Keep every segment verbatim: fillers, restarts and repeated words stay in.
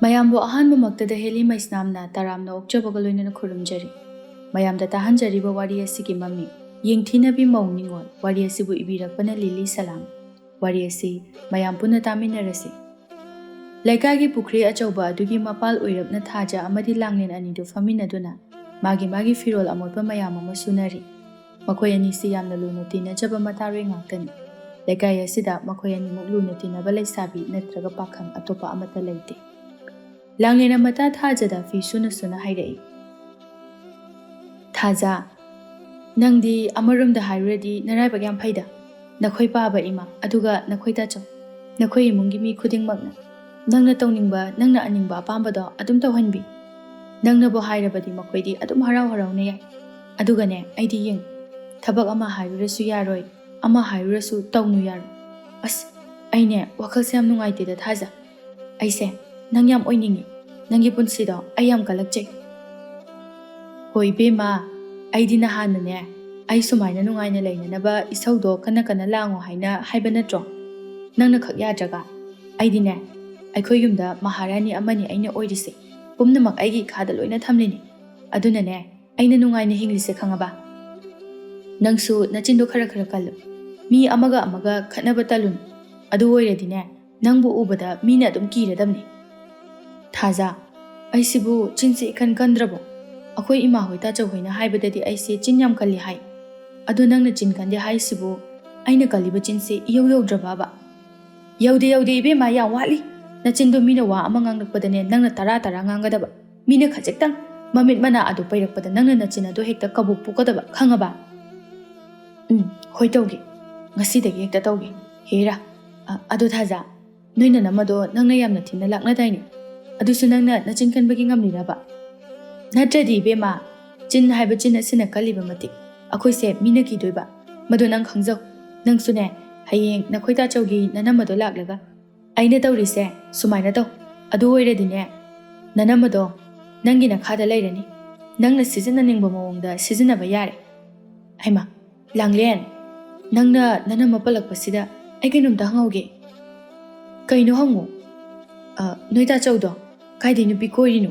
ꯃꯌꯥꯝꯕꯨ ꯑꯍꯥꯟꯕꯃꯛꯇꯗ ꯍꯦꯂꯤ ꯃꯩꯁꯅꯥꯝꯅ ꯇꯔꯥꯝꯅ ꯑꯣꯛꯆꯕꯒ ꯂꯣꯏꯅꯅ ꯈꯨꯔꯨꯝꯖꯔꯤ꯫ ꯃꯌꯥꯝꯗ ꯇꯥꯍꯟꯖꯔꯤꯕ ꯋꯥꯔꯤ ꯑꯁꯤꯒꯤ ꯃꯃꯤꯡ ꯌꯦꯡꯊꯤꯅꯕꯤ ꯃꯧ ꯅꯤꯉꯣꯜ꯫ ꯋꯥꯔꯤ ꯑꯁꯤꯕꯨ ꯏꯕꯤꯔꯛꯄꯅ ꯂꯤꯂꯤ ꯁꯂꯥꯝ꯫ ꯋꯥꯔꯤ ꯑꯁꯤ ꯃꯌꯥꯝ ꯄꯨꯟꯅ ꯇꯥꯃꯤꯟꯅꯔꯁꯤ꯫ ꯂꯩꯀꯥꯏꯒꯤ ꯄꯨꯈ꯭ꯔꯤ ꯑꯆꯧꯕ ꯑꯗꯨꯒꯤ ꯃꯄꯥꯜ ꯑꯣꯏꯔꯞꯅ ꯊꯥꯖ ꯑꯃꯗꯤ ꯂꯥꯡꯂꯦꯟ ꯑꯅꯤꯗꯨ ꯐꯝꯃꯤꯟꯅꯗꯨꯅ ꯃꯥꯒꯤ ꯃꯥꯒꯤ ꯐꯤꯔꯣꯜ ꯑꯃꯣꯠꯄ ꯃꯌꯥꯝ ꯑꯃ ꯁꯨꯅꯔꯤ꯫ ꯃꯈꯣꯏ ꯑꯅꯤꯁꯤ ꯌꯥꯝꯅ ꯂꯨꯅ ꯇꯤꯟꯅꯖꯕ ꯃꯇꯥꯔꯣꯏ ꯉꯥꯛꯇꯅꯤ꯫ ꯂꯩꯀꯥꯏ ꯑꯁꯤꯗ ꯃꯈꯣꯏ ꯑꯅꯤꯃꯨꯛ ꯂꯨꯅ ꯇꯤꯟꯅꯕ ꯂꯩꯁꯥꯕꯤ ꯅꯠꯇ꯭ꯔꯒ ꯄꯥꯈꯪ ꯑꯇꯣꯞꯄ ꯑꯃꯠꯇ ꯂꯩꯇꯦ꯫ ꯂꯥꯡꯂꯦꯟ ꯑꯃꯇ ꯊꯥꯖꯗ ꯐꯤ ꯁꯨꯅ ꯁꯨꯅ ꯍꯥꯏꯔꯛꯏ꯫ ꯊꯥꯖ, ꯅꯪꯗꯤ ꯑꯃꯔꯣꯝꯗ ꯍꯥꯏꯔꯨꯔꯗꯤ ꯅꯔꯥꯏꯕꯛ ꯌꯥꯝ ꯐꯩꯗ꯫ ꯅꯈꯣꯏ ꯄꯥꯕ ꯏꯃꯥ, ꯑꯗꯨꯒ ꯅꯈꯣꯏ ꯇꯥꯆꯧ, ꯅꯈꯣꯏ ꯏꯃꯨꯡꯒꯤ ꯃꯤ ꯈꯨꯗꯤꯡꯃꯛꯅ ꯅꯪꯅ ꯇꯧꯅꯤꯡꯕ, ꯅꯪꯅ ꯑꯅꯤꯡꯕ ꯑꯄꯥꯝꯕꯗꯣ ꯑꯗꯨꯝ ꯇꯧꯍꯟꯕꯤ꯫ ꯅꯪꯅꯕꯨ ꯍꯥꯏꯔꯕꯗꯤ ꯃꯈꯣꯏꯗꯤ ꯑꯗꯨꯝ ꯍꯔꯥꯎ ꯍꯔꯥꯎꯅ ꯌꯥꯏ꯫ ꯑꯗꯨꯒꯅꯦ, ꯑꯩꯗꯤ ꯌꯦꯡ, ꯊꯕꯛ ꯑꯃ ꯍꯥꯏꯔꯨꯔꯁꯨ ꯌꯥꯔꯣꯏ, ꯑꯃ ꯍꯥꯏꯔꯨꯔꯁꯨ ꯇꯧꯅꯨ ꯌꯥꯔꯣꯏ꯫ ꯑꯁ, ꯑꯩꯅꯦ ꯋꯥꯈꯜꯁꯦ ꯌꯥꯝ ꯅꯨꯡꯉꯥꯏꯇꯦꯗ ꯊꯥꯖ꯫ ꯑꯩꯁꯦ ꯅꯪ ꯌꯥꯝ ꯑꯣꯏꯅꯤꯡꯉꯤ꯫ ꯅꯪꯒꯤ ꯄꯨꯟꯁꯤꯗꯣ ꯑꯩ ꯌꯥꯝ ꯀꯜꯂꯛꯆꯩ꯫ ꯍꯣꯏ ꯏꯕꯦꯝꯃ, ꯑꯩꯗꯤ ꯅꯍꯥꯟꯅꯅꯦ, ꯑꯩ ꯁꯨꯃꯥꯏꯅ ꯅꯨꯡꯉꯥꯏꯅ ꯂꯩꯅꯅꯕ ꯏꯁꯧꯗꯣ ꯀꯟꯅ ꯀꯟꯅ ꯂꯥꯡꯉꯣ ꯍꯥꯏꯅ ꯍꯥꯏꯕ ꯅꯠꯇ꯭ꯔꯣ? ꯅꯪꯅ ꯈꯛ ꯌꯥꯗ꯭ꯔꯒ꯫ ꯑꯩꯗꯤꯅꯦ, ꯑꯩꯈꯣꯏ ꯌꯨꯝꯗ ꯃꯍꯥꯔꯥꯅꯤ ꯑꯃꯅꯤ ꯑꯩꯅ ꯑꯣꯏꯔꯤꯁꯦ꯫ ꯄꯨꯝꯅꯃꯛ ꯑꯩꯒꯤ ꯏꯈꯥꯗ ꯂꯣꯏꯅ ꯊꯝꯂꯤꯅꯤ꯫ ꯑꯗꯨꯅꯅꯦ, ꯑꯩꯅ ꯅꯨꯡꯉꯥꯏꯅ ꯍꯤꯡꯂꯤꯁꯦ, ꯈꯪꯉꯕ? ꯅꯪꯁꯨ ꯅꯆꯤꯟꯗꯣ ꯈꯔ ꯈꯔ ꯀꯜꯂꯨ꯫ ꯃꯤ ꯑꯃꯒ ꯑꯃꯒ ꯈꯠꯅꯕ ꯇꯜꯂꯨꯅꯨ꯫ ꯑꯗꯨ ꯑꯣꯏꯔꯗꯤꯅꯦ, ꯅꯪꯕꯨ ꯎꯕꯗ ꯃꯤꯅ ꯑꯗꯨꯝ ꯀꯤꯔꯗꯕꯅꯤ꯫ ꯊꯥꯖ, ꯑꯩꯁꯤꯕꯨ ꯆꯤꯟꯁꯤ ꯏꯀꯟ ꯀꯟꯗ꯭ꯔꯕꯣ? ꯑꯩꯈꯣꯏ ꯏꯃꯥ ꯍꯣꯏ ꯇꯥꯆꯧ ꯍꯣꯏꯅ ꯍꯥꯏꯕꯗꯗꯤ ꯑꯩꯁꯦ ꯆꯤꯟ ꯌꯥꯝ ꯀꯜꯂꯤ ꯍꯥꯏ꯫ ꯑꯗꯣ ꯅꯪꯅ ꯆꯤꯟ ꯀꯟꯗꯦ ꯍꯥꯏꯁꯤꯕꯨ ꯑꯩꯅ ꯀꯜꯂꯤꯕ ꯆꯤꯟꯁꯦ ꯏꯌꯧ ꯌꯧꯗ꯭ꯔꯕꯕ? ꯌꯧꯗꯦ, ꯌꯧꯗꯦ ꯏꯕꯦꯝꯃ, ꯌꯥꯝ ꯋꯥꯠꯂꯤ꯫ ꯅꯆꯤꯟꯗꯣ ꯃꯤꯅ ꯋꯥ ꯑꯃ ꯉꯥꯡꯂꯛꯄꯗꯅꯦ, ꯅꯪꯅ ꯇꯔꯥ ꯇꯔꯥ ꯉꯥꯡꯒꯗꯕ꯫ ꯃꯤꯅ ꯈꯖꯤꯛꯇꯪ ꯃꯃꯤꯠ ꯃꯅꯥ ꯑꯗꯨ ꯄꯩꯔꯛꯄꯗ ꯅꯪꯅ ꯅꯆꯤꯟ ꯑꯗꯨ ꯍꯦꯛꯇ ꯀꯕꯣꯛ ꯄꯣꯛꯀꯗꯕ, ꯈꯪꯉꯕ? ꯎꯝ, ꯍꯣꯏ ꯇꯧꯒꯦ꯫ ꯉꯁꯤꯗꯒꯤ ꯍꯦꯛꯇ ꯇꯧꯒꯦ꯫ ꯍꯦꯔꯥ, ꯑ-, ꯑꯗꯣ ꯊꯥꯖ, ꯅꯣꯏ ꯅꯅꯝꯃꯗꯣ ꯅꯪꯅ ꯌꯥꯝꯅ ꯊꯤꯅ ꯂꯥꯛꯅꯗꯥꯏꯅꯦ? ꯑꯗꯨꯁꯨ ꯅꯪꯅ ꯅꯆꯤꯟ ꯀꯟꯕꯒꯤ ꯉꯝꯂꯤꯔꯕ? ꯅꯠꯇ꯭ꯔꯗꯤ ꯏꯕꯦꯝꯃ, ꯆꯤꯟ ꯍꯥꯏꯕ ꯆꯤꯟ ꯑꯁꯤꯅ ꯀꯜꯂꯤꯕ ꯃꯇꯤꯛ ꯑꯩꯈꯣꯏꯁꯦ ꯃꯤꯅ ꯀꯤꯗꯣꯏꯕ꯫ ꯃꯗꯨ ꯅꯪ ꯈꯪꯖꯧ꯫ ꯅꯪꯁꯨꯅꯦ, ꯍꯌꯦꯡ ꯅꯈꯣꯏ ꯇꯥꯆꯧꯒꯤ ꯅꯅꯝꯃꯗꯣ ꯂꯥꯛꯂꯒ, "ꯑꯩꯅ ꯇꯧꯔꯤꯁꯦ ꯁꯨꯃꯥꯏꯅ ꯇꯧ, ꯑꯗꯨ ꯑꯣꯏꯔꯗꯤꯅꯦ, ꯅꯅꯝꯃꯗꯣ ꯅꯪꯒꯤ ꯅꯈꯥꯗ ꯂꯩꯔꯅꯤ, ꯅꯪꯅ ꯁꯤꯖꯤꯟꯅꯅꯤꯡꯕ ꯃꯑꯣꯡꯗ ꯁꯤꯖꯤꯟꯅꯕ ꯌꯥꯔꯦ"꯫ ꯍꯩꯃꯥ, ꯂꯥꯡꯂꯦꯟ, ꯅꯪꯅ ꯅꯅꯝꯃ ꯄꯜꯂꯛꯄꯁꯤꯗ ꯑꯩ ꯀꯩꯅꯣꯝꯇ ꯍꯪꯍꯧꯒꯦ꯫ ꯀꯩꯅꯣ ꯍꯪꯉꯨ꯫ ꯑ, ꯅꯣꯏ ꯇꯥꯆꯧꯗꯣ ꯀꯥꯏꯗꯩ ꯅꯨꯄꯤ ꯀꯣꯏꯔꯤꯅꯣ?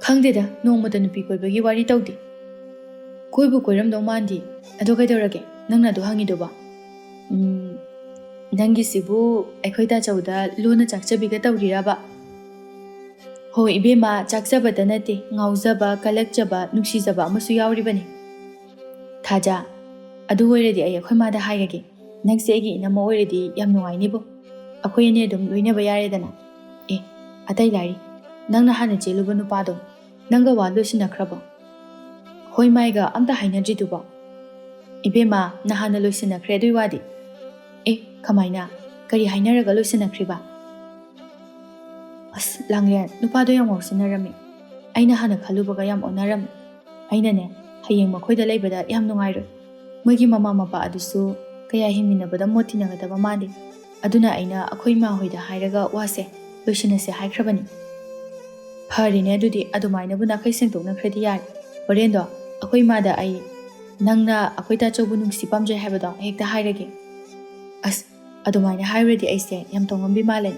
ꯈꯪꯗꯦꯗ, ꯅꯣꯡꯃꯇ ꯅꯨꯄꯤ ꯀꯣꯏꯕꯒꯤ ꯋꯥꯔꯤ ꯇꯧꯗꯦ꯫ ꯀꯣꯏꯕꯨ ꯀꯣꯏꯔꯝꯗꯧ ꯃꯥꯟꯗꯦ꯫ ꯑꯗꯣ ꯀꯩꯗꯧꯔꯒꯦ ꯅꯪꯅ ꯑꯗꯨ ꯍꯪꯉꯤꯗꯨꯕꯣ? ꯎꯝ, ꯅꯪꯒꯤꯁꯤꯕꯨ ꯑꯩꯈꯣꯏ ꯇꯥꯆꯧꯗ ꯂꯨꯅ ꯆꯥꯛꯆꯕꯤꯒ ꯇꯧꯔꯤꯔꯕ? ꯍꯣꯏ ꯏꯕꯦꯝꯃ, ꯆꯥꯛꯆꯕꯇ ꯅꯠꯇꯦ, ꯉꯥꯎꯖꯕ, ꯀꯜꯂꯛꯆꯕ, ꯅꯨꯡꯁꯤꯖꯕ ꯑꯃꯁꯨ ꯌꯥꯎꯔꯤꯕꯅꯤ꯫ ꯊꯥꯖ, ꯑꯗꯨ ꯑꯣꯏꯔꯗꯤ ꯑꯩ ꯑꯩꯈꯣꯏ ꯃꯥꯗ ꯍꯥꯏꯔꯒꯦ꯫ ꯅꯪꯁꯦ ꯑꯩꯒꯤ ꯏꯅꯝꯃ ꯑꯣꯏꯔꯗꯤ ꯌꯥꯝ ꯅꯨꯡꯉꯥꯏꯅꯤꯕꯨ꯫ ꯑꯩꯈꯣꯏ ꯑꯅꯤ ꯑꯗꯨꯝ ꯂꯣꯏꯅꯕ ꯌꯥꯔꯦꯗꯅ꯫ ꯑꯦ, ꯑꯇꯩ ꯂꯥꯏꯔꯤ, ꯅꯪꯅ ꯍꯥꯟꯅ ꯆꯦꯜꯂꯨꯕ ꯅꯨꯄꯥꯗꯣ ꯅꯪꯒ ꯋꯥ ꯂꯣꯏꯁꯤꯟꯅꯈ꯭ꯔꯕꯣ? ꯍꯣꯏ ꯃꯥꯏꯒ ꯑꯝꯇ ꯍꯥꯏꯅꯗ꯭ꯔꯤꯗꯨꯕꯣ? ꯏꯕꯦꯝꯃ, ꯅꯍꯥꯟꯅ ꯂꯣꯏꯁꯤꯟꯅꯈ꯭ꯔꯦ ꯑꯗꯨꯏ ꯋꯥꯗꯤ꯫ ꯑꯦ, ꯀꯃꯥꯏꯅ? ꯀꯔꯤ ꯍꯥꯏꯅꯔꯒ ꯂꯣꯏꯁꯤꯟꯅꯈ꯭ꯔꯤꯕ? ꯑꯁ, ꯂꯥꯡꯂꯦꯟ, ꯅꯨꯄꯥꯗꯣ ꯌꯥꯝ ꯉꯥꯎꯁꯤꯟꯅꯔꯝꯃꯤ꯫ ꯑꯩꯅ ꯍꯥꯟꯅ ꯈꯜꯂꯨꯕꯒ ꯌꯥꯝ ꯑꯣꯟꯅꯔꯝꯃꯤ꯫ ꯑꯩꯅꯅꯦ, ꯍꯌꯦꯡ ꯃꯈꯣꯏꯗ ꯂꯩꯕꯗ ꯌꯥꯝ ꯅꯨꯡꯉꯥꯏꯔꯣꯏ꯫ ꯃꯣꯏꯒꯤ ꯃꯃꯥ ꯃꯄꯥ ꯑꯗꯨꯁꯨ ꯀꯌꯥ ꯍꯤꯡꯃꯤꯟꯅꯕꯗ ꯃꯣꯠ ꯇꯤꯟꯅꯒꯗꯕ ꯃꯥꯟꯗꯦ꯫ ꯑꯗꯨꯅ ꯑꯩꯅ ꯑꯩꯈꯣꯏ ꯏꯃꯥ ꯍꯣꯏꯗ ꯍꯥꯏꯔꯒ ꯋꯥꯁꯦ ꯂꯣꯏꯁꯤꯟꯅꯁꯦ ꯍꯥꯏꯈ꯭ꯔꯕꯅꯤ꯫ ꯐꯔꯦꯅꯦ, ꯑꯗꯨꯗꯤ ꯑꯗꯨꯃꯥꯏꯅꯕꯨ ꯅꯥꯈꯩ ꯁꯦꯡꯗꯣꯛꯅꯈ꯭ꯔꯗꯤ ꯌꯥꯔꯦ꯫ ꯍꯣꯔꯦꯟꯗꯣ ꯑꯩꯈꯣꯏ ꯏꯃꯥꯗ ꯑꯩ ꯅꯪꯅ ꯑꯩꯈꯣꯏ ꯇꯥꯆꯧꯕꯨ ꯅꯨꯡꯁꯤ ꯄꯥꯝꯖꯩ ꯍꯥꯏꯕꯗꯣ ꯍꯦꯛꯇ ꯍꯥꯏꯔꯒꯦ꯫ ꯑꯁ, ꯑꯗꯨꯃꯥꯏꯅ ꯍꯥꯏꯔꯨꯔꯗꯤ ꯑꯩꯁꯦ ꯌꯥꯝ ꯇꯧꯉꯝꯕꯤ ꯃꯥꯜꯂꯦ꯫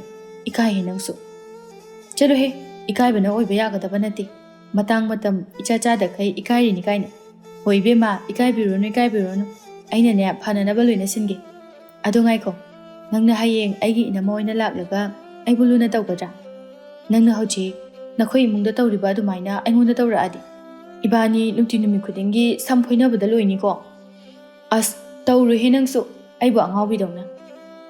ꯏꯀꯥꯏꯍꯦ ꯅꯪꯁꯨ꯫ ꯆꯠꯂꯨꯍꯦ, ꯏꯀꯥꯏꯕꯅ ꯑꯣꯏꯕ ꯌꯥꯒꯗꯕ ꯅꯠꯇꯦ꯫ ꯃꯇꯥꯡ ꯃꯇꯝ ꯏꯆꯥ ꯆꯥꯗꯈꯩ ꯏꯀꯥꯏꯔꯤꯅꯤ ꯀꯥꯏꯅ꯫ ꯍꯣꯏ ꯏꯕꯦꯝꯃ, ꯏꯀꯥꯏꯕꯤꯔꯨꯔꯅꯨ, ꯏꯀꯥꯏꯕꯤꯔꯨꯔꯅꯨ꯫ ꯑꯩꯅꯅꯦ, ꯐꯅꯅꯕ ꯂꯣꯏꯅ ꯁꯤꯟꯒꯦ꯫ ꯑꯗꯣ ꯉꯥꯏꯈꯣ, ꯅꯪꯅ ꯍꯌꯦꯡ ꯑꯩꯒꯤ ꯏꯅꯝꯃ ꯑꯣꯏꯅ ꯂꯥꯛꯂꯒ ꯑꯩꯕꯨ ꯂꯨꯅ ꯇꯧꯒꯗ꯭ꯔꯥ? ꯅꯪꯅ ꯍꯧꯖꯤꯛ ꯅꯈꯣꯏ ꯏꯃꯨꯡꯗ ꯇꯧꯔꯤꯕ ꯑꯗꯨꯃꯥꯏꯅ ꯑꯩꯉꯣꯟꯗ ꯇꯧꯔꯛꯑꯗꯤ, ꯏꯕꯥꯅꯤ ꯅꯨꯡꯇꯤ ꯅꯨꯃꯤꯠ ꯈꯨꯗꯤꯡꯒꯤ ꯁꯝ ꯐꯣꯏꯅꯕꯗ ꯂꯣꯏꯅꯤꯀꯣ꯫ ꯑꯁ, ꯇꯧꯔꯣꯏꯍꯦ ꯅꯪꯁꯨ, ꯑꯩꯕꯨ ꯑꯉꯥꯎꯕꯤꯗꯧꯅ꯫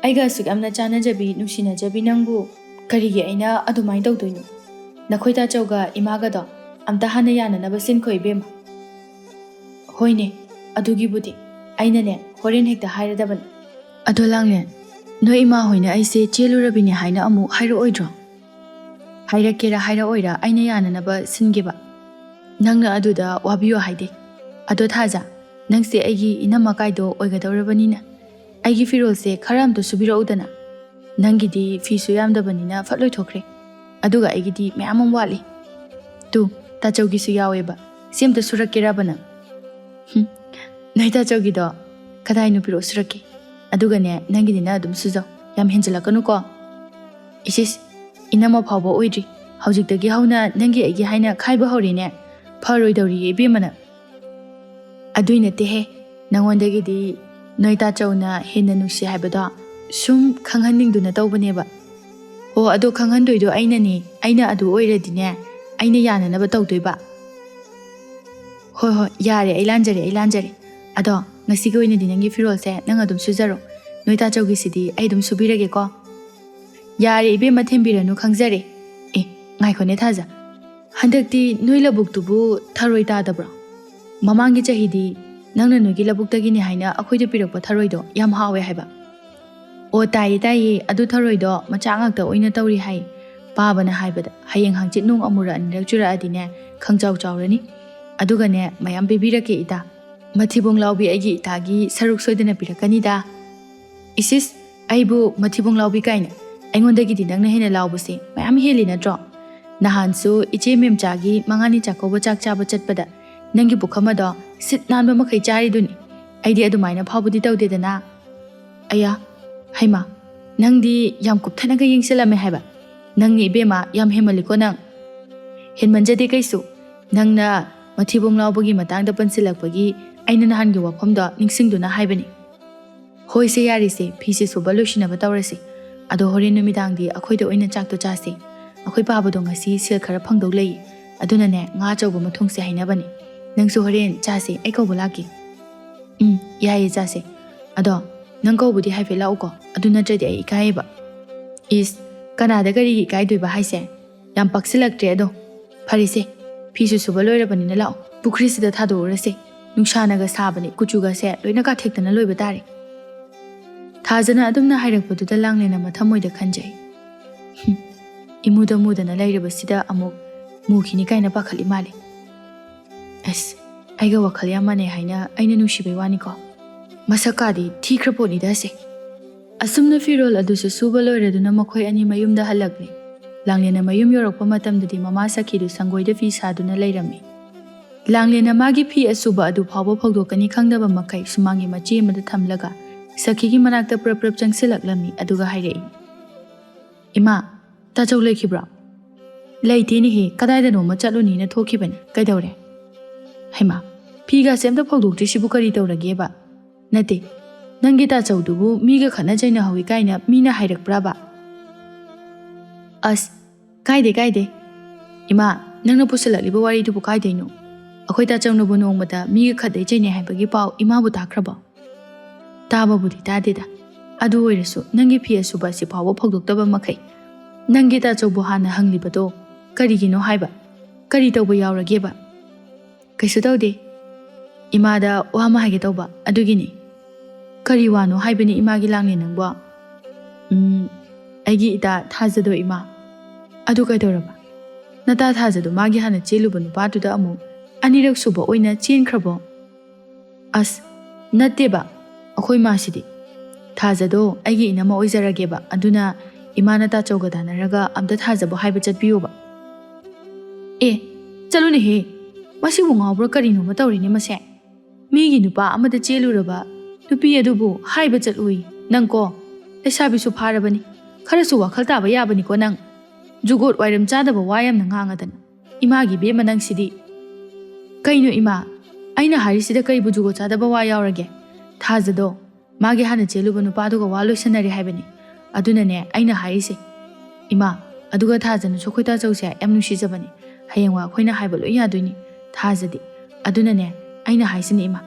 ꯑꯩꯒ ꯑꯁꯨꯛ ꯌꯥꯝꯅ ꯆꯥꯟꯅꯖꯕꯤ, ꯅꯨꯡꯁꯤꯅꯖꯕꯤ ꯅꯪꯕꯨ ꯀꯔꯤꯒꯤ ꯑꯩꯅ ꯑꯗꯨꯃꯥꯏꯅ ꯇꯧꯗꯣꯏꯅꯣ? ꯅꯈꯣꯏ ꯇꯥꯆꯧꯒ ꯏꯃꯥꯒꯗꯣ ꯑꯝꯇ ꯍꯥꯟꯅ ꯌꯥꯅꯅꯕ ꯁꯤꯟꯈꯣ ꯏꯕꯦꯝꯃ꯫ ꯍꯣꯏꯅꯦ, ꯑꯗꯨꯒꯤꯕꯨꯗꯤ ꯑꯩꯅꯅꯦ, ꯍꯣꯔꯦꯟ ꯍꯦꯛꯇ ꯍꯥꯏꯔꯗꯕꯅꯤ꯫ ꯑꯗꯣ ꯂꯥꯡꯂꯦꯟ, ꯅꯣꯏ ꯏꯃꯥ ꯍꯣꯏꯅ ꯑꯩꯁꯦ ꯆꯦꯜꯂꯨꯔꯕꯤꯅꯦ ꯍꯥꯏꯅ ꯑꯃꯨꯛ ꯍꯥꯏꯔꯛꯑꯣꯏꯗ꯭ꯔꯣ? ꯍꯥꯏꯔꯛꯀꯦꯔꯥ ꯍꯥꯏꯔꯛꯑꯣꯏꯔꯥ, ꯑꯩꯅ ꯌꯥꯅꯅꯕ ꯁꯤꯟꯒꯦꯕ꯫ ꯅꯪꯅ ꯑꯗꯨꯗ ꯋꯥꯕꯤꯌꯣ ꯍꯥꯏꯗꯦ꯫ ꯑꯗꯣ ꯊꯥꯖ, ꯅꯪꯁꯦ ꯑꯩꯒꯤ ꯏꯅꯝꯃ ꯀꯥꯏꯗꯣ ꯑꯣꯏꯒꯗꯧꯔꯕꯅꯤꯅ ꯑꯩꯒꯤ ꯐꯤꯔꯣꯜꯁꯦ ꯈꯔ ꯑꯝꯇ ꯁꯨꯕꯤꯔꯛꯎꯗꯅ꯫ ꯅꯪꯒꯤꯗꯤ ꯐꯤꯁꯨ ꯌꯥꯝꯗꯕꯅꯤꯅ ꯐꯠ ꯂꯣꯏꯊꯣꯛꯈ꯭ꯔꯦ꯫ ꯑꯗꯨꯒ ꯑꯩꯒꯤꯗꯤ ꯃꯌꯥꯝ ꯑꯃ ꯋꯥꯠꯂꯤ꯫ ꯇꯨ, ꯇꯥꯆꯧꯒꯤꯁꯨ ꯌꯥꯎꯋꯦꯕ꯫ ꯁꯤ ꯑꯝꯇ ꯁꯨꯔꯛꯀꯦꯔꯕ ꯅꯪ? ꯍꯨꯝ, ꯅꯣꯏ ꯇꯥꯆꯧꯒꯤꯗꯣ ꯀꯗꯥꯏꯅꯣ ꯄꯤꯔꯛꯑꯣ ꯁꯨꯔꯛꯀꯦ꯫ ꯑꯗꯨꯒꯅꯦ, ꯅꯪꯒꯤꯗꯤ ꯅꯪ ꯑꯗꯨꯝ ꯁꯨꯖꯧ꯫ ꯌꯥꯝ ꯍꯦꯟꯖꯤꯜꯂꯛꯀꯅꯨꯀꯣ꯫ ꯏꯁ ꯏꯁ, ꯏꯅꯝꯃ ꯐꯥꯎꯕ ꯑꯣꯏꯗ꯭ꯔꯤ꯫ ꯍꯧꯖꯤꯛꯇꯒꯤ ꯍꯧꯅ ꯅꯪꯒꯤ ꯑꯩꯒꯤ ꯍꯥꯏꯅ ꯈꯥꯏꯕ ꯍꯧꯔꯦꯅꯦ꯫ ꯐꯔꯣꯏꯗꯧꯔꯤꯌꯦ ꯏꯕꯦꯝꯃꯅ꯫ ꯑꯗꯨꯏ ꯅꯠꯇꯦꯍꯦ, ꯅꯪꯉꯣꯟꯗꯒꯤꯗꯤ ꯅꯣꯏ ꯇꯥꯆꯧꯅ ꯍꯦꯟꯅ ꯅꯨꯡꯁꯤ ꯍꯥꯏꯕꯗꯣ ꯁꯨꯝ ꯈꯪꯍꯟꯅꯤꯡꯗꯨꯅ ꯇꯧꯕꯅꯦꯕ꯫ ꯑꯣ, ꯑꯗꯣ ꯈꯪꯍꯟꯗꯣꯏꯗꯣ ꯑꯩꯅꯅꯦ꯫ ꯑꯩꯅ ꯑꯗꯨ ꯑꯣꯏꯔꯗꯤꯅꯦ, ꯑꯩꯅ ꯌꯥꯅꯅꯕ ꯇꯧꯗꯣꯏꯕ꯫ ꯍꯣꯏ ꯍꯣꯏ, ꯌꯥꯔꯦ, ꯑꯩ ꯂꯥꯟꯖꯔꯦ, ꯑꯩ ꯂꯥꯟꯖꯔꯦ꯫ ꯑꯗꯣ ꯉꯁꯤꯒꯤ ꯑꯣꯏꯅꯗꯤ ꯅꯪꯒꯤ ꯐꯤꯔꯣꯜꯁꯦ ꯅꯪ ꯑꯗꯨꯝ ꯁꯨꯖꯔꯣ꯫ ꯅꯣꯏ ꯇꯥꯆꯧꯒꯤꯁꯤꯗꯤ ꯑꯩ ꯑꯗꯨꯝ ꯁꯨꯕꯤꯔꯒꯦꯀꯣ꯫ ꯌꯥꯔꯦ ꯏꯕꯦꯝꯃ, ꯊꯦꯝꯕꯤꯔꯅꯨ, ꯈꯪꯖꯔꯦ꯫ ꯑꯦ, ꯉꯥꯏꯈꯣꯅꯦ ꯊꯥꯖ, ꯍꯟꯗꯛꯇꯤ ꯅꯣꯏ ꯂꯧꯕꯨꯛꯇꯨꯕꯨ ꯊꯔꯣꯏ ꯇꯥꯗꯕ꯭ꯔꯣ? ꯃꯃꯥꯡꯒꯤ ꯆꯍꯤꯗꯤ ꯅꯪꯅ ꯅꯣꯏꯒꯤ ꯂꯧꯕꯨꯛꯇꯒꯤꯅꯦ ꯍꯥꯏꯅ ꯑꯩꯈꯣꯏꯗ ꯄꯤꯔꯛꯄ ꯊꯔꯣꯏꯗꯣ ꯌꯥꯝ ꯍꯥꯎꯋꯦ ꯍꯥꯏꯕ꯫ ꯑꯣ, ꯇꯥꯏꯌꯦ ꯇꯥꯏꯌꯦ, ꯑꯗꯨ ꯊꯔꯣꯏꯗꯣ ꯃꯆꯥ ꯉꯥꯛꯇ ꯑꯣꯏꯅ ꯇꯧꯔꯤ ꯍꯥꯏ꯫ ꯄꯥꯕꯅ ꯍꯥꯏꯕꯗ ꯍꯌꯦꯡ ꯍꯪꯆꯤꯠ ꯅꯣꯡ ꯑꯃꯨꯔꯛ ꯑꯅꯤꯔꯛ ꯆꯨꯔꯛꯑꯗꯤꯅꯦ, ꯈꯪꯆꯥꯎ ꯆꯥꯎꯔꯅꯤ꯫ ꯑꯗꯨꯒꯅꯦ, ꯃꯌꯥꯝ ꯄꯤꯕꯤꯔꯛꯀꯦ ꯏꯇꯥ꯫ ꯃꯊꯤꯕꯣꯡ ꯂꯥꯎꯕꯤ ꯑꯩꯒꯤ ꯏꯇꯥꯒꯤ ꯁꯔꯨꯛ ꯁꯣꯏꯗꯅ ꯄꯤꯔꯛꯀꯅꯤꯗ꯫ ꯏꯁꯤꯁ, ꯑꯩꯕꯨ ꯃꯊꯤꯕꯣꯡ ꯂꯥꯎꯕꯤ ꯀꯥꯏꯅ? ꯑꯩꯉꯣꯟꯗꯒꯤꯗꯤ ꯅꯪꯅ ꯍꯦꯟꯅ ꯂꯥꯎꯕꯁꯦ ꯃꯌꯥꯝ ꯍꯦꯜꯂꯤ ꯅꯠꯇ꯭ꯔꯣ? ꯅꯍꯥꯟꯁꯨ ꯏꯆꯦ ꯃꯦꯝꯆꯥꯒꯤ ꯃꯉꯥꯅꯤ ꯆꯥꯛꯀꯧꯕ ꯆꯥꯛ ꯆꯥꯕ ꯆꯠꯄꯗ ꯅꯪꯒꯤ ꯄꯨꯈꯝ ꯑꯗꯣ ꯁꯤꯠ ꯅꯥꯟꯕ ꯃꯈꯩ ꯆꯥꯔꯤꯗꯨꯅꯤ꯫ ꯑꯩꯗꯤ ꯑꯗꯨꯃꯥꯏꯅ ꯐꯥꯎꯕꯗꯤ ꯇꯧꯗꯦꯗꯅ꯫ ꯑꯌꯥ, ꯍꯩꯃꯥ, ꯅꯪꯗꯤ ꯌꯥꯝ ꯀꯨꯞꯊꯅꯒ ꯌꯦꯡꯁꯤꯜꯂꯝꯃꯦ ꯍꯥꯏꯕ꯫ ꯅꯪꯅꯤ ꯏꯕꯦꯝꯃ, ꯌꯥꯝ ꯍꯦꯟꯃꯜꯂꯤꯀꯣ ꯅꯪ꯫ ꯍꯦꯟꯃꯟꯖꯗꯦ ꯀꯩꯁꯨ꯫ ꯅꯪꯅ ꯃꯊꯤꯕꯣꯡ ꯂꯥꯎꯕꯒꯤ ꯃꯇꯥꯡꯗ ꯄꯟꯁꯤꯜꯂꯛꯄꯒꯤ ꯑꯩꯅ ꯅꯍꯥꯟꯒꯤ ꯋꯥꯐꯝꯗꯣ ꯅꯤꯡꯁꯤꯡꯗꯨꯅ ꯍꯥꯏꯕꯅꯤ꯫ ꯍꯣꯏꯁꯦ, ꯌꯥꯔꯤꯁꯦ, ꯐꯤꯁꯦ ꯁꯨꯕ ꯂꯣꯏꯁꯤꯟꯅꯕ ꯇꯧꯔꯁꯤ꯫ ꯑꯗꯣ ꯍꯣꯔꯦꯟ ꯅꯨꯃꯤꯗꯥꯡꯗꯤ ꯑꯩꯈꯣꯏꯗ ꯑꯣꯏꯅ ꯆꯥꯛꯇꯣ ꯆꯥꯁꯤ꯫ ꯑꯩꯈꯣꯏ ꯄꯥꯕꯗꯣ ꯉꯁꯤ ꯁꯦꯜ ꯈꯔ ꯐꯪꯗꯧ ꯂꯩ꯫ ꯑꯗꯨꯅꯅꯦ, ꯉꯥ ꯑꯆꯧꯕ ꯑꯃ ꯊꯣꯡꯁꯦ ꯍꯥꯏꯅꯕꯅꯤ꯫ ꯅꯪꯁꯨ ꯍꯣꯔꯦꯟ ꯆꯥꯁꯦ, ꯑꯩ ꯀꯧꯕ ꯂꯥꯛꯀꯦ꯫ ꯎꯝ, ꯌꯥꯏꯌꯦ, ꯆꯥꯁꯦ꯫ ꯑꯗꯣ ꯅꯪ ꯀꯧꯕꯗꯤ ꯍꯥꯏꯐꯦꯠ ꯂꯥꯛꯎꯀꯣ, ꯑꯗꯨ ꯅꯠꯇ꯭ꯔꯗꯤ ꯑꯩ ꯏꯀꯥꯏꯌꯦꯕ꯫ ꯏꯁ, ꯀꯅꯥꯗ ꯀꯔꯤꯒꯤ ꯏꯀꯥꯏꯗꯣꯏꯕ ꯍꯥꯏꯁꯦ? ꯌꯥꯝ ꯄꯛꯁꯤꯜꯂꯛꯇ꯭ꯔꯦ ꯑꯗꯣ꯫ ꯐꯔꯦꯁꯦ, ꯐꯤꯁꯨ ꯁꯨꯕ ꯂꯣꯏꯔꯕꯅꯤꯅ ꯂꯥꯛꯑꯣ, ꯄꯨꯈ꯭ꯔꯤꯁꯤꯗ ꯊꯥꯗꯣꯛꯎꯔꯁꯦ꯫ ꯅꯨꯡꯁꯥꯅꯒ ꯁꯥꯕꯅꯦ, ꯀꯨꯆꯨꯒꯁꯦ ꯂꯣꯏꯅ ꯀꯥꯊꯦꯛꯇꯅ ꯂꯣꯏꯕ ꯇꯥꯔꯦ꯫ ꯊꯥꯖꯅ ꯑꯗꯨꯝꯅ ꯍꯥꯏꯔꯛꯄꯗꯨꯗ ꯂꯥꯡꯂꯦꯟꯅ ꯃꯊꯃꯣꯏꯗ ꯈꯟꯖꯩ꯫ ꯍꯨꯝ, ꯏꯃꯨꯗ ꯃꯨꯗꯅ ꯂꯩꯔꯕꯁꯤꯗ ꯑꯃꯨꯛ ꯃꯨꯈꯤꯅꯤ ꯀꯥꯏꯅ ꯄꯥꯈꯠꯂꯤ ꯃꯥꯜꯂꯦ꯫ ꯑꯁ, ꯑꯩꯒ ꯋꯥꯈꯜ ꯌꯥꯝ ꯃꯥꯟꯅꯩ ꯍꯥꯏꯅ ꯑꯩꯅ ꯅꯨꯡꯁꯤꯕꯩ ꯋꯥꯅꯤꯀꯣ꯫ ꯃꯁꯛꯀꯥꯗꯤ ꯊꯤꯈ꯭ꯔ ꯄꯣꯠꯅꯤꯗ ꯑꯁꯦ꯫ ꯑꯁꯨꯝꯅ ꯐꯤꯔꯣꯜ ꯑꯗꯨꯁꯨ ꯁꯨꯕ ꯂꯣꯏꯔꯗꯨꯅ ꯃꯈꯣꯏ ꯑꯅꯤ ꯃꯌꯨꯝꯗ ꯍꯜꯂꯛꯂꯦ꯫ ꯂꯥꯡꯂꯦꯟꯅ ꯃꯌꯨꯝ ꯌꯧꯔꯛꯄ ꯃꯇꯝꯗꯗꯤ ꯃꯃꯥ ꯁꯈꯤꯗꯨ ꯁꯪꯒꯣꯏꯗ ꯐꯤ ꯁꯥꯗꯨꯅ ꯂꯩꯔꯝꯃꯤ꯫ ꯂꯥꯡꯂꯦꯟꯅ ꯃꯥꯒꯤ ꯐꯤ ꯑꯁꯨꯕ ꯑꯗꯨ ꯐꯥꯎꯕ ꯐꯧꯗꯣꯛꯀꯅꯤ ꯈꯪꯗꯕ ꯃꯈꯩ ꯁꯨꯃꯥꯡꯒꯤ ꯃꯆꯤ ꯑꯃꯗ ꯊꯝꯂꯒ ꯁꯈꯤꯒꯤ ꯃꯅꯥꯛꯇ ꯄ꯭ꯔꯞ ꯄ꯭ꯔꯞ ꯆꯪꯁꯤꯜꯂꯛꯂꯝꯃꯤ, ꯑꯗꯨꯒ ꯍꯥꯏꯔꯛꯏ, "ꯏꯃꯥ, ꯇꯥꯆꯧ ꯂꯩꯈꯤꯕ꯭ꯔꯣ?" "ꯂꯩꯇꯦꯅꯦꯍꯦ, ꯀꯗꯥꯏꯗꯅꯣꯃ ꯆꯠꯂꯨꯅꯤꯅ ꯊꯣꯛꯈꯤꯕꯅꯤ꯫ ꯀꯩꯗꯧꯔꯦ?" "ꯍꯩꯃꯥ, ꯐꯤꯒꯥꯁꯦ ꯑꯝꯇ ꯐꯧꯗꯣꯛꯇ꯭ꯔꯤꯁꯤꯕꯨ ꯀꯔꯤ ꯇꯧꯔꯒꯦꯕ?" "ꯅꯠꯇꯦ, ꯅꯪꯒꯤ ꯇꯥꯆꯧꯗꯨꯕꯨ ꯃꯤꯒ ꯈꯠꯅ ꯆꯩꯅꯍꯧꯋꯤ ꯀꯥꯏꯅ ꯃꯤꯅ ꯍꯥꯏꯔꯛꯄ꯭ꯔꯥꯕ?" "ꯑꯁ, ꯀꯥꯏꯗꯦ, ꯀꯥꯏꯗꯦ꯫ ꯏꯃꯥ, ꯅꯪꯅ ꯄꯨꯁꯜꯂꯛꯂꯤꯕ ꯋꯥꯔꯤꯗꯨꯕꯨ ꯀꯥꯏꯗꯩꯅꯣ? ꯑꯩꯈꯣꯏ ꯇꯥꯆꯧꯅꯕꯨ ꯅꯣꯡꯃꯇ ꯃꯤꯒ ꯈꯠꯅꯩ ꯆꯩꯅꯩ ꯍꯥꯏꯕꯒꯤ ꯄꯥꯎ ꯏꯃꯥꯕꯨ ꯇꯥꯈ꯭ꯔꯕꯣ?" "ꯇꯥꯕꯕꯨꯗꯤ ꯇꯥꯗꯦꯗ꯫ ꯑꯗꯨ ꯑꯣꯏꯔꯁꯨ ꯅꯪꯒꯤ ꯐꯤ ꯑꯁꯨꯕ ꯑꯁꯤ ꯐꯥꯎꯕ ꯐꯧꯗꯣꯛꯇꯕ ꯃꯈꯩ ꯅꯪꯒꯤ ꯇꯥꯆꯧꯕꯨ ꯍꯥꯟꯅ ꯍꯪꯂꯤꯕꯗꯣ ꯀꯔꯤꯒꯤꯅꯣ ꯍꯥꯏꯕ? ꯀꯔꯤ ꯇꯧꯕ ꯌꯥꯎꯔꯒꯦꯕ?" "ꯀꯩꯁꯨ ꯇꯧꯗꯦ꯫ ꯏꯃꯥꯗ ꯋꯥ ꯑꯃ ꯍꯥꯏꯒꯦ ꯇꯧꯕ, ꯑꯗꯨꯒꯤꯅꯤ꯫" "ꯀꯔꯤ ꯋꯥꯅꯣ ꯍꯥꯏꯕꯅꯤ ꯏꯃꯥꯒꯤ ꯂꯥꯡꯂꯦꯟ ꯅꯪꯕꯣ?" "ꯎꯝ, ꯑꯩꯒꯤ ꯏꯇꯥ ꯊꯥꯖꯗꯣ ꯏꯃꯥ꯫" "ꯑꯗꯨ ꯀꯩꯗꯧꯔꯕ? ꯅꯇꯥ ꯊꯥꯖꯗꯣ ꯃꯥꯒꯤ ꯍꯥꯟꯅ ꯆꯦꯜꯂꯨꯕ ꯅꯨꯄꯥꯗꯨꯗ ꯑꯃꯨꯛ ꯑꯅꯤꯔꯛ ꯁꯨꯕ ꯑꯣꯏꯅ ꯆꯦꯟꯈ꯭ꯔꯕꯣ?" "ꯑꯁ, ꯅꯠꯇꯦꯕ, ꯑꯩꯈꯣꯏ ꯃꯥꯁꯤꯗꯤ꯫ ꯊꯥꯖꯗꯣ ꯑꯩꯒꯤ ꯏꯅꯝꯃ ꯑꯣꯏꯖꯔꯒꯦꯕ, ꯑꯗꯨꯅ ꯏꯃꯥꯅ ꯇꯥꯆꯧꯒ ꯇꯥꯟꯅꯔꯒ ꯑꯝꯇ ꯊꯥꯖꯕ ꯍꯥꯏꯕ ꯆꯠꯄꯤꯌꯣꯕ꯫" "ꯑꯦ, ꯆꯠꯂꯨꯅꯦꯍꯦ, ꯃꯁꯤꯕꯨ ꯉꯥꯎꯕ꯭ꯔꯥ ꯀꯔꯤꯅꯣꯃ ꯇꯧꯔꯤꯅꯦ ꯃꯁꯦ꯫ ꯃꯤꯒꯤ ꯅꯨꯄꯥ ꯑꯃꯗ ꯆꯦꯜꯂꯨꯔꯕ ꯅꯨꯄꯤ ꯑꯗꯨꯕꯨ ꯍꯥꯏꯕ ꯆꯠꯂꯨꯏ꯫ ꯅꯪꯀꯣ, ꯂꯩꯁꯥꯕꯤꯁꯨ ꯐꯥꯔꯕꯅꯤ, ꯈꯔꯁꯨ ꯋꯥꯈꯜ ꯇꯥꯕ ꯌꯥꯕꯅꯤꯀꯣ ꯅꯪ꯫ ꯖꯨꯒꯣꯠ ꯋꯥꯏꯔꯝ ꯆꯥꯗꯕ ꯋꯥ ꯌꯥꯝꯅ ꯉꯥꯡꯉꯗꯅ꯫ ꯏꯃꯥꯒꯤ ꯏꯕꯦꯝꯃ ꯅꯪꯁꯤꯗꯤ꯫" "ꯀꯩꯅꯣ ꯏꯃꯥ, ꯑꯩꯅ ꯍꯥꯏꯔꯤꯁꯤꯗ ꯀꯩꯕꯨ ꯖꯨꯒꯣꯠ ꯆꯥꯗꯕ ꯋꯥ ꯌꯥꯎꯔꯒꯦ? ꯊꯥꯖꯗꯣ ꯃꯥꯒꯤ ꯍꯥꯟꯅ ꯆꯦꯜꯂꯨꯕ ꯅꯨꯄꯥꯗꯨꯒ ꯋꯥ ꯂꯣꯏꯁꯟꯅꯔꯦ ꯍꯥꯏꯕꯅꯤ꯫ ꯑꯗꯨꯅꯅꯦ ꯑꯩꯅ ꯍꯥꯏꯔꯤꯁꯦ꯫ ꯏꯃꯥ, ꯑꯗꯨꯒ ꯊꯥꯖꯅꯁꯨ ꯑꯩꯈꯣꯏ ꯇꯥꯆꯧꯁꯦ ꯌꯥꯝ ꯅꯨꯡꯁꯤꯖꯕꯅꯤ꯫ ꯍꯌꯦꯡꯋꯥꯏ ꯑꯩꯈꯣꯏꯅ ꯍꯥꯏꯕ ꯂꯣꯏ ꯌꯥꯗꯣꯏꯅꯤ ꯊꯥꯖꯗꯤ꯫ ꯑꯗꯨꯅꯅꯦ ꯑꯩꯅ ꯍꯥꯏꯁꯤꯅꯤ ꯏꯃꯥ,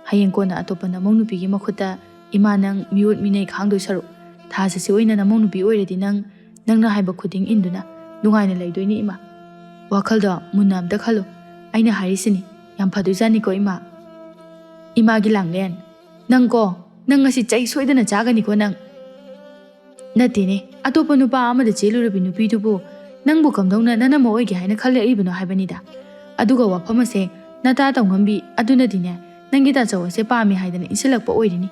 ꯍꯌꯦꯡ ꯀꯣꯟꯅ ꯑꯇꯣꯞꯄ ꯅꯃꯧ ꯅꯨꯄꯤꯒꯤ ꯃꯈꯨꯠꯇ ꯏꯃꯥ ꯅꯪ ꯃꯤꯑꯣꯠ ꯃꯤꯅꯩ ꯈꯥꯡꯗꯣꯏ ꯁꯔꯨꯛ ꯊꯥꯖꯁꯤ ꯑꯣꯏꯅ ꯅꯃꯧ ꯅꯨꯄꯤ ꯑꯣꯏꯔꯗꯤ ꯅꯪ, ꯅꯪꯅ ꯍꯥꯏꯕ ꯈꯨꯗꯤꯡ ꯏꯟꯗꯨꯅ ꯅꯨꯡꯉꯥꯏꯅ ꯂꯩꯗꯣꯏꯅꯤ ꯏꯃꯥ꯫ ꯋꯥꯈꯜꯗꯣ ꯃꯨꯟꯅ ꯑꯝꯇ ꯈꯜꯂꯨ꯫ ꯑꯩꯅ ꯍꯥꯏꯔꯤꯁꯤꯅꯤ, ꯌꯥꯝ ꯐꯗꯣꯏꯖꯥꯠꯅꯤꯀꯣ ꯏꯃꯥ꯫" "ꯏꯃꯥꯒꯤ ꯂꯥꯡꯂꯦꯟ, ꯅꯪꯀꯣ, ꯅꯪ ꯉꯁꯤ ꯆꯩ ꯁꯣꯏꯗꯅ ꯆꯥꯒꯅꯤꯀꯣ ꯅꯪ꯫" "ꯅꯠꯇꯦꯅꯦ, ꯑꯇꯣꯞꯄ ꯅꯨꯄꯥ ꯑꯃꯗ ꯆꯦꯜꯂꯨꯔꯕꯤ ꯅꯨꯄꯤꯗꯨꯕꯨ ꯅꯪꯕꯨ ꯀꯝꯗꯧꯅ ꯅꯅꯝꯃ ꯑꯣꯏꯒꯦ ꯍꯥꯏꯅ ꯈꯜꯂꯛꯏꯕꯅꯣ ꯍꯥꯏꯕꯅꯤꯗ꯫ ꯑꯗꯨꯒ ꯋꯥꯐꯝ ꯑꯁꯦ ꯅꯇꯥ ꯇꯧꯉꯝꯕꯤ ꯑꯗꯨꯅꯗꯤꯅꯦ ꯅꯪꯒꯤ ꯇꯥꯆꯧ ꯑꯁꯦ ꯄꯥꯝꯃꯤ ꯍꯥꯏꯗꯅ ꯏꯟꯁꯤꯜꯂꯛꯄ ꯑꯣꯏꯔꯤꯅꯤ꯫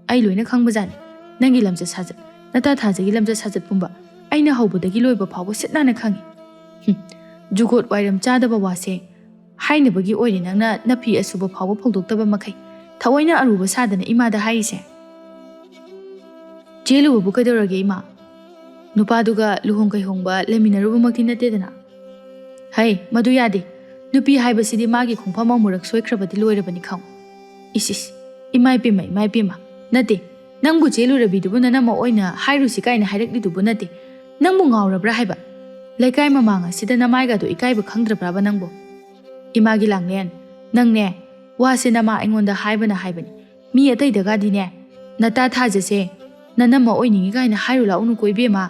ꯑꯩ ꯂꯣꯏꯅ ꯈꯪꯕꯖꯥꯠꯅꯤ꯫ ꯅꯪꯒꯤ ꯂꯝꯆꯠ ꯁꯥꯖꯠ, ꯅꯇꯥ ꯊꯥꯖꯒꯤ ꯂꯝꯆꯠ ꯁꯥꯖꯠ ꯄꯨꯝꯕ ꯑꯩꯅ ꯍꯧꯕꯗꯒꯤ ꯂꯣꯏꯕ ꯐꯥꯎꯕ ꯁꯤꯠ ꯅꯥꯟꯅ ꯈꯪꯉꯤ꯫ ꯍꯨꯝ, ꯖꯨꯒꯣꯠ ꯋꯥꯏꯔꯝ ꯆꯥꯗꯕ ꯋꯥꯁꯦ ꯍꯥꯏꯅꯕꯒꯤ ꯑꯣꯏꯔꯦ ꯅꯪꯅ ꯅꯐꯤ ꯑꯁꯨꯕ ꯐꯥꯎꯕ ꯐꯧꯗꯣꯛꯇꯕ ꯃꯈꯩ ꯊꯑꯣꯏꯅ ꯑꯔꯨꯕ ꯁꯥꯗꯅ ꯏꯃꯥꯗ ꯍꯥꯏꯔꯤꯁꯦ꯫ ꯆꯦꯜꯂꯨꯕꯕꯨ ꯀꯩꯗꯧꯔꯒꯦ ꯏꯃꯥ? ꯅꯨꯄꯥꯗꯨꯒ ꯂꯨꯍꯣꯡ ꯀꯩꯍꯣꯡꯕ ꯂꯩꯃꯤꯟꯅꯔꯨꯕꯃꯛꯇꯤ ꯅꯠꯇꯦꯗꯅ꯫ ꯍꯩ, ꯃꯗꯨ ꯌꯥꯗꯦ꯫ ꯅꯨꯄꯤ ꯍꯥꯏꯕꯁꯤꯗꯤ ꯃꯥꯒꯤ ꯈꯣꯡꯐꯝ ꯑꯃꯨꯔꯛ ꯁꯣꯏꯈ꯭ꯔꯕꯗꯤ ꯂꯣꯏꯔꯕꯅꯤ ꯈꯪ꯫ ꯏꯁ ꯏꯁ, ꯏꯃꯥ ꯏꯄꯦꯝꯃ, ꯏꯃꯥ ꯏꯄꯦꯝꯃ꯫ ꯅꯠꯇꯦ, ꯅꯪꯕꯨ ꯆꯦ ꯂꯨꯔꯕꯤꯗꯨꯕꯨ ꯅꯅꯝꯃ ꯑꯣꯏꯅ ꯍꯥꯏꯔꯨꯁꯤ ꯀꯥꯏꯅ ꯍꯥꯏꯔꯛꯂꯤꯗꯨꯕꯨ ꯅꯠꯇꯦ꯫ ꯅꯪꯕꯨ ꯉꯥꯎꯔꯕ꯭ꯔꯥ ꯍꯥꯏꯕ? ꯂꯩꯀꯥꯏ ꯃꯃꯥꯡ ꯑꯁꯤꯗ ꯅꯃꯥꯏꯒꯗꯣ ꯏꯀꯥꯏꯕ ꯈꯪꯗ꯭ꯔꯕ꯭ꯔꯥꯕ ꯅꯪꯕꯨ? ꯏꯃꯥꯒꯤ ꯂꯥꯡꯂꯦꯟ, ꯅꯪꯅꯦ, ꯋꯥꯁꯦ ꯅꯃꯥ ꯑꯩꯉꯣꯟꯗ ꯍꯥꯏꯕꯅ ꯍꯥꯏꯕꯅꯤ꯫ ꯃꯤ ꯑꯇꯩꯗꯒꯗꯤꯅꯦ, "ꯅꯇꯥ ꯊꯥꯖꯁꯦ ꯅꯅꯝꯃ ꯑꯣꯏꯅꯤꯡꯉꯤ" ꯀꯥꯏꯅ ꯍꯥꯏꯔꯨ ꯂꯥꯛꯎꯅꯨꯀꯣ ꯏꯕꯦꯝꯃ꯫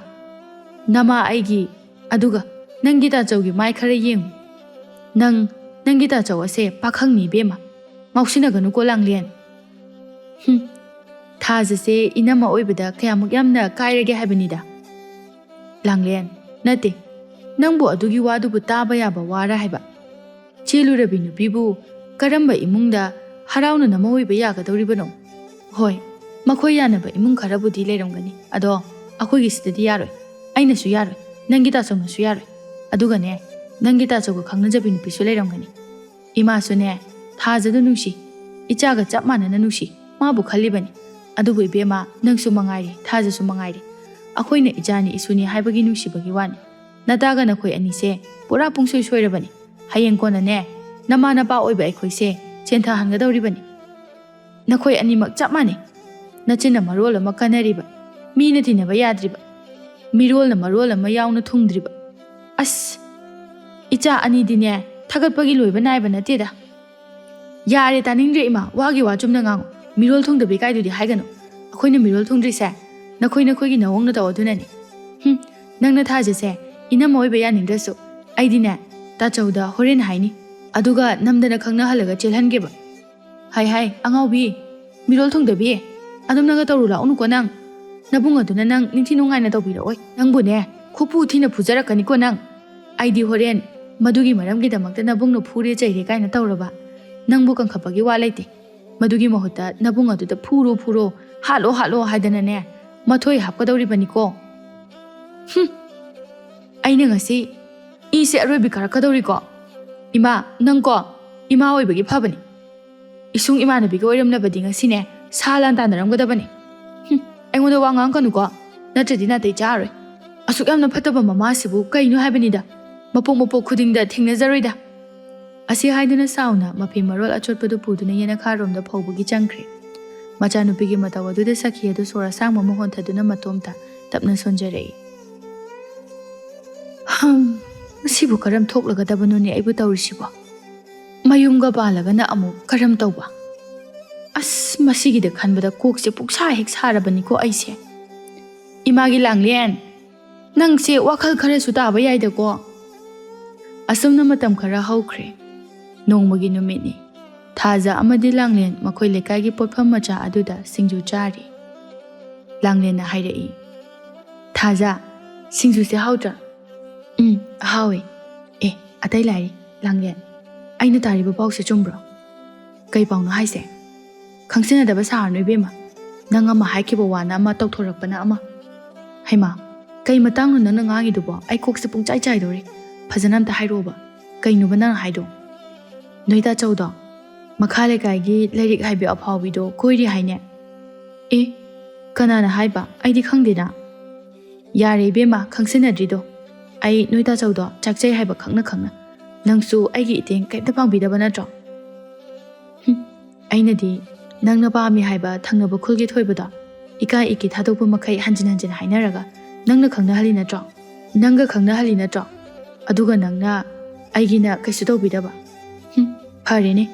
ꯅꯃꯥ ꯑꯩꯒꯤ, ꯑꯗꯨꯒ ꯅꯪꯒꯤ ꯇꯥꯆꯧꯒꯤ ꯃꯥꯏ ꯈꯔ ꯌꯦꯡꯉꯨ꯫ ꯅꯪ, ꯅꯪꯒꯤ ꯇꯥꯆꯧ ꯑꯁꯦ ꯄꯥꯈꯪꯅꯤ ꯏꯕꯦꯝꯃ꯫ ꯉꯥꯎꯁꯤꯟꯅꯒꯅꯨꯀꯣ ꯂꯥꯡꯂꯦꯟ꯫ ꯍꯨꯝ, ꯊꯥꯖꯁꯦ ꯏꯅꯝꯃ ꯑꯣꯏꯕꯗ ꯀꯌꯥꯃꯨꯛ ꯌꯥꯝꯅ ꯀꯥꯏꯔꯒꯦ ꯍꯥꯏꯕꯅꯤꯗ꯫ ꯂꯥꯡꯂꯦꯟ, ꯅꯠꯇꯦ, ꯅꯪꯕꯨ ꯑꯗꯨꯒꯤ ꯋꯥꯗꯨꯕꯨ ꯇꯥꯕ ꯌꯥꯕ ꯋꯥꯔ ꯍꯥꯏꯕ? ꯆꯦꯜꯂꯨꯔꯕꯤ ꯅꯨꯄꯤꯕꯨ ꯀꯔꯝꯕ ꯏꯃꯨꯡꯗ ꯍꯔꯥꯎꯅ ꯅꯃꯧ ꯑꯣꯏꯕ ꯌꯥꯒꯗꯧꯔꯤꯕꯅꯣ? ꯍꯣꯏ, ꯃꯈꯣꯏ ꯌꯥꯅꯕ ꯏꯃꯨꯡ ꯈꯔꯕꯨꯗꯤ ꯂꯩꯔꯝꯒꯅꯤ, ꯑꯗꯣ ꯑꯩꯈꯣꯏꯒꯤꯁꯤꯗꯗꯤ ꯌꯥꯔꯣꯏ꯫ ꯑꯩꯅꯁꯨ ꯌꯥꯔꯣꯏ, ꯅꯪꯒꯤ ꯇꯥꯆꯧꯅꯁꯨ ꯌꯥꯔꯣꯏ, ꯑꯗꯨꯒꯅꯦ, ꯅꯪꯒꯤ ꯇꯥꯆꯧꯒ ꯈꯪꯅꯖꯕꯤ ꯅꯨꯄꯤꯁꯨ ꯂꯩꯔꯝꯒꯅꯤ꯫ ꯏꯃꯥꯁꯨꯅꯦ, ꯊꯥꯖꯗꯨ ꯅꯨꯡꯁꯤ, ꯏꯆꯥꯒ ꯆꯞ ꯃꯥꯟꯅꯅ ꯅꯨꯡꯁꯤ, ꯃꯥꯕꯨ ꯈꯜꯂꯤꯕꯅꯤ꯫ ꯑꯗꯨꯕꯨ ꯏꯕꯦꯝꯃ, ꯅꯪꯁꯨ ꯃꯉꯥꯏꯔꯦ, ꯊꯥꯖꯁꯨ ꯃꯉꯥꯏꯔꯦ꯫ ꯑꯩꯈꯣꯏꯅ ꯏꯆꯥꯅꯤ ꯏꯁꯨꯅꯤ ꯍꯥꯏꯕꯒꯤ ꯅꯨꯡꯁꯤꯕꯒꯤ ꯋꯥꯅꯤ꯫ ꯅꯇꯥꯒ ꯅꯈꯣꯏ ꯑꯅꯤꯁꯦ ꯄꯨꯔꯥ ꯄꯨꯡꯁꯣꯏ ꯁꯣꯏꯔꯕꯅꯤ꯫ ꯍꯌꯦꯡ ꯀꯣꯟꯅꯅꯦ, ꯅꯃꯥ ꯅꯄꯥ ꯑꯣꯏꯕ ꯑꯩꯈꯣꯏꯁꯦ ꯁꯦꯟꯊꯍꯟꯒꯗꯧꯔꯤꯕꯅꯤ꯫ ꯅꯈꯣꯏ ꯑꯅꯤꯃꯛ ꯆꯞ ꯃꯥꯟꯅꯩ꯫ ꯅꯆꯤꯟꯅ ꯃꯔꯣꯜ ꯑꯃ ꯀꯟꯅꯔꯤꯕ, ꯃꯤꯅ ꯇꯤꯟꯅꯕ ꯌꯥꯗ꯭ꯔꯤꯕ, ꯃꯤꯔꯣꯜꯅ ꯃꯔꯣꯜ ꯑꯃ ꯌꯥꯎꯅ ꯊꯨꯡꯗ꯭ꯔꯤꯕ꯫ ꯑꯁ! ꯏꯆꯥ ꯑꯅꯤꯗꯤꯅꯦ, ꯊꯥꯒꯠꯄꯒꯤ ꯂꯣꯏꯕ ꯅꯥꯏꯕ ꯅꯠꯇꯦꯗ꯫ ꯌꯥꯔꯦ, ꯇꯥꯅꯤꯡꯗ꯭ꯔꯦ ꯏꯃꯥ, ꯋꯥꯒꯤ ꯋꯥ ꯆꯨꯝꯅ ꯉꯥꯡꯉꯨ꯫ ꯃꯤꯔꯣꯜ ꯊꯨꯡꯗꯕꯤ ꯀꯥꯏꯗꯨꯗꯤ ꯍꯥꯏꯒꯅꯨ꯫ ꯑꯩꯈꯣꯏꯅ ꯃꯤꯔꯣꯜ ꯊꯨꯡꯗ꯭ꯔꯤꯁꯦ ꯅꯈꯣꯏ ꯅꯈꯣꯏꯒꯤ ꯅꯋꯣꯡ ꯅꯇꯧ ꯑꯗꯨꯅꯅꯤ꯫ ꯍꯨꯝ, ꯅꯪꯅ ꯊꯥꯖꯁꯦ ꯏꯅꯝꯃ ꯑꯣꯏꯕ ꯌꯥꯅꯤꯡꯗ꯭ꯔꯁꯨ, ꯑꯩꯗꯤꯅꯦ, ꯇꯥꯆꯧꯗ ꯍꯣꯔꯦꯟ ꯍꯥꯏꯅꯤ, ꯑꯗꯨꯒ ꯅꯝꯗꯅ ꯈꯪꯅꯍꯜꯂꯒ ꯆꯦꯜꯍꯟꯒꯦꯕ꯫ ꯍꯥꯏ ꯍꯥꯏ, ꯑꯉꯥꯎꯕꯤ, ꯃꯤꯔꯣꯜ ꯊꯨꯡꯗꯕꯤ, ꯑꯗꯨꯝꯅꯒ ꯇꯧꯔꯨ ꯂꯥꯛꯎꯅꯨꯀꯣ ꯅꯪ꯫ ꯅꯕꯨꯡ ꯑꯗꯨꯅ ꯅꯪ ꯅꯤꯡꯊꯤ ꯅꯨꯡꯉꯥꯏꯅ ꯇꯧꯕꯤꯔꯛꯑꯣꯏ꯫ ꯅꯪꯕꯨꯅꯦ, ꯈꯨꯄꯨ ꯊꯤꯅ ꯐꯨꯖꯔꯛꯀꯅꯤꯀꯣ ꯅꯪ꯫ ꯑꯩꯗꯤ ꯍꯣꯔꯦꯟ ꯃꯗꯨꯒꯤ ꯃꯔꯝꯒꯤꯗꯃꯛꯇ ꯅꯕꯨꯡꯅ ꯐꯨꯔꯦ ꯆꯩꯔꯦ ꯀꯥꯏꯅ ꯇꯧꯔꯕ ꯅꯪꯕꯨ ꯀꯟꯈꯠꯄꯒꯤ ꯋꯥ ꯂꯩꯇꯦ꯫ ꯃꯗꯨꯒꯤ ꯃꯍꯨꯠꯇ ꯅꯕꯨꯡ ꯑꯗꯨꯗ ꯐꯨꯔꯣ ꯐꯨꯔꯣ, ꯍꯥꯠꯂꯣ ꯍꯥꯠꯂꯣ ꯍꯥꯏꯗꯅꯅꯦ, ꯃꯊꯣꯏ ꯍꯥꯞꯀꯗꯧꯔꯤꯕꯅꯤꯀꯣ꯫ ꯍꯨꯝ! ꯑꯩꯅ ꯉꯁꯤ ꯏꯁꯦ ꯑꯔꯣꯏꯕꯤ ꯀꯥꯔꯛꯀꯗꯧꯔꯤꯀꯣ꯫ ꯏꯃꯥ, ꯅꯪꯀꯣ, ꯏꯃꯥ ꯑꯣꯏꯕꯒꯤ ꯐꯕꯅꯤ꯫ ꯏꯁꯨꯡ ꯏꯃꯥꯟꯅꯕꯤꯒ ꯑꯣꯏꯔꯝꯂꯕꯗꯤ ꯉꯁꯤꯅꯦ, ꯁꯥ ꯂꯥꯟ ꯇꯥꯟꯅꯔꯝꯒꯗꯕꯅꯤ꯫ ꯍꯨꯝ, ꯑꯩꯉꯣꯟꯗ ꯋꯥ ꯉꯥꯡꯀꯅꯨꯀꯣ, ꯅꯠꯇ꯭ꯔꯗꯤ ꯅꯥꯇꯩ ꯆꯥꯔꯣꯏ꯫ ꯑꯁꯨꯛ ꯌꯥꯝꯅ ꯐꯠꯇꯕ ꯃꯃꯥꯁꯤꯕꯨ ꯀꯩꯅꯣ ꯍꯥꯏꯕꯅꯤꯗ꯫ ꯃꯄꯣꯛ ꯃꯄꯣꯛ ꯈꯨꯗꯤꯡꯗ ꯊꯦꯡꯅꯖꯔꯣꯏꯗ꯫ ꯑꯁꯤ ꯍꯥꯏꯗꯨꯅ ꯁꯥꯎꯅ ꯃꯐꯤ ꯃꯔꯣꯜ ꯑꯆꯣꯠꯄꯗꯨ ꯄꯨꯗꯨꯅ ꯌꯦꯅꯈꯥꯔꯣꯝꯗ ꯐꯧꯕꯒꯤ ꯆꯪꯈ꯭ꯔꯦ꯫ ꯃꯆꯥꯅꯨꯄꯤꯒꯤ ꯃꯇꯧ ꯑꯗꯨꯗ ꯁꯈꯤ ꯑꯗꯨ ꯁꯣꯔ ꯑꯁꯥꯡꯕ ꯑꯃ ꯍꯣꯟꯊꯗꯨꯅ ꯃꯇꯣꯝꯇ ꯇꯞꯅ ꯁꯣꯟꯖꯔꯛꯏ꯫ "ꯍꯝ, ꯃꯁꯤꯕꯨ ꯀꯔꯝ ꯊꯣꯛꯂꯒꯗꯕꯅꯣꯅꯦ ꯑꯩꯕꯨ ꯇꯧꯔꯤꯁꯤꯕꯣ? ꯃꯌꯨꯝꯒ ꯄꯥꯜꯂꯒꯅ ꯑꯃꯨꯛ ꯀꯔꯝ ꯇꯧꯕ? ꯑꯁ, ꯃꯁꯤꯒꯤꯗ ꯈꯟꯕꯗ ꯀꯣꯛꯁꯦ ꯄꯨꯛꯁꯥ ꯍꯦꯛ ꯁꯥꯔꯕꯅꯤꯀꯣ ꯑꯩꯁꯦ꯫ ꯏꯃꯥꯒꯤ ꯂꯥꯡꯂꯦꯟ, ꯅꯪꯁꯦ ꯋꯥꯈꯜ ꯈꯔꯁꯨ ꯇꯥꯕ ꯌꯥꯏꯗꯀꯣ?" ꯑꯁꯨꯝꯅ ꯃꯇꯝ ꯈꯔ ꯍꯧꯈ꯭ꯔꯦ꯫ ꯅꯣꯡꯃꯒꯤ ꯅꯨꯃꯤꯠꯅꯤ꯫ ꯊꯥꯖ ꯑꯃꯗꯤ ꯂꯥꯡꯂꯦꯟ ꯃꯈꯣꯏ ꯂꯩꯀꯥꯏꯒꯤ ꯄꯣꯠꯐꯝ ꯃꯆꯥ ꯑꯗꯨꯗ ꯁꯤꯡꯖꯨ ꯆꯥꯔꯤ꯫ ꯂꯥꯡꯂꯦꯟꯅ ꯍꯥꯏꯔꯛꯏ, "ꯊꯥꯖ, ꯁꯤꯡꯖꯨꯁꯦ ꯍꯥꯎꯇ꯭ꯔꯥ?" "ꯎꯝ, ꯍꯥꯎꯋꯦ꯫ ꯑꯦ, ꯑꯇꯩ ꯂꯥꯏꯔꯤ, ꯂꯥꯡꯂꯦꯟ, ꯑꯩꯅ ꯇꯥꯔꯤꯕ ꯄꯥꯎꯁꯦ ꯆꯨꯝꯕ꯭ꯔꯣ?" "ꯀꯩ ꯄꯥꯎꯅꯣ ꯍꯥꯏꯁꯦ? ꯈꯪꯁꯤꯟꯅꯗꯕ ꯁꯥꯔꯅꯨ ꯏꯕꯦꯝꯃ꯫ ꯅꯪ ꯑꯃ ꯍꯥꯏꯈꯤꯕ ꯋꯥꯅ ꯑꯃ, ꯇꯧꯊꯣꯔꯛꯄꯅ ꯑꯃ꯫ ꯍꯩꯃꯥ, ꯀꯩ ꯃꯇꯥꯡꯅꯣ ꯅꯪꯅ ꯉꯥꯡꯉꯤꯗꯨꯕꯣ? ꯑꯩ ꯀꯣꯛꯁꯦ ꯄꯨꯡꯆꯥꯏ ꯆꯥꯏꯗꯧꯔꯦ꯫ ꯐꯖꯅ ꯑꯝꯇ ꯍꯥꯏꯔꯛꯑꯣꯕ꯫ ꯀꯩꯅꯣꯕ ꯅꯪꯅ ꯍꯥꯏꯗꯣ?" "ꯅꯣꯏ ꯇꯥꯆꯧꯗꯣ ꯃꯈꯥ ꯂꯩꯀꯥꯏꯒꯤ ꯂꯥꯏꯔꯤꯛ ꯍꯩꯕꯤ ꯑꯐꯥꯎꯕꯤꯗꯣ ꯀꯣꯏꯔꯤ ꯍꯥꯏꯅꯦ?" "ꯑꯦ, ꯀꯅꯥꯅ ꯍꯥꯏꯕ? ꯑꯩꯗꯤ ꯈꯪꯗꯦꯅ꯫" "ꯌꯥꯔꯦ ꯏꯕꯦꯝꯃ, ꯈꯪꯁꯤꯟꯅꯗ꯭ꯔꯤꯗꯣ꯫ ꯑꯩ ꯅꯣꯏ ꯇꯥꯆꯧꯗꯣ ꯆꯥꯛꯆꯩ ꯍꯥꯏꯕ ꯈꯪꯅ ꯈꯪꯅ꯫ ꯅꯪꯁꯨ ꯑꯩꯒꯤ ꯏꯇꯦꯡ ꯀꯩꯝꯇ ꯄꯥꯡꯕꯤꯗꯕ ꯅꯠꯇ꯭ꯔꯣ?" "ꯍꯨꯝ, ꯑꯩꯅꯗꯤ ꯅꯪꯅ ꯄꯥꯝꯃꯤ ꯍꯥꯏꯕ ꯊꯪꯅꯕ ꯈꯨꯜꯒꯤ ꯊꯣꯏꯕꯗꯣ ꯏꯀꯥꯏ ꯏꯀꯤ ꯊꯥꯗꯣꯛꯄ ꯃꯈꯩ ꯍꯟꯖꯤꯟ ꯍꯟꯖꯤꯟ ꯍꯥꯏꯅꯔꯒ ꯅꯪꯅ ꯈꯪꯅꯍꯜꯂꯤ ꯅꯠꯇ꯭ꯔꯣ? ꯅꯪꯒ ꯈꯪꯅꯍꯜꯂꯤ ꯅꯠꯇ꯭ꯔꯣ? ꯑꯗꯨꯒ ꯅꯪꯅ ꯑꯩꯒꯤꯅ ꯀꯩꯁꯨ ꯇꯧꯕꯤꯗꯕ꯫ ꯍꯨꯝ, ꯐꯔꯦꯅꯦ,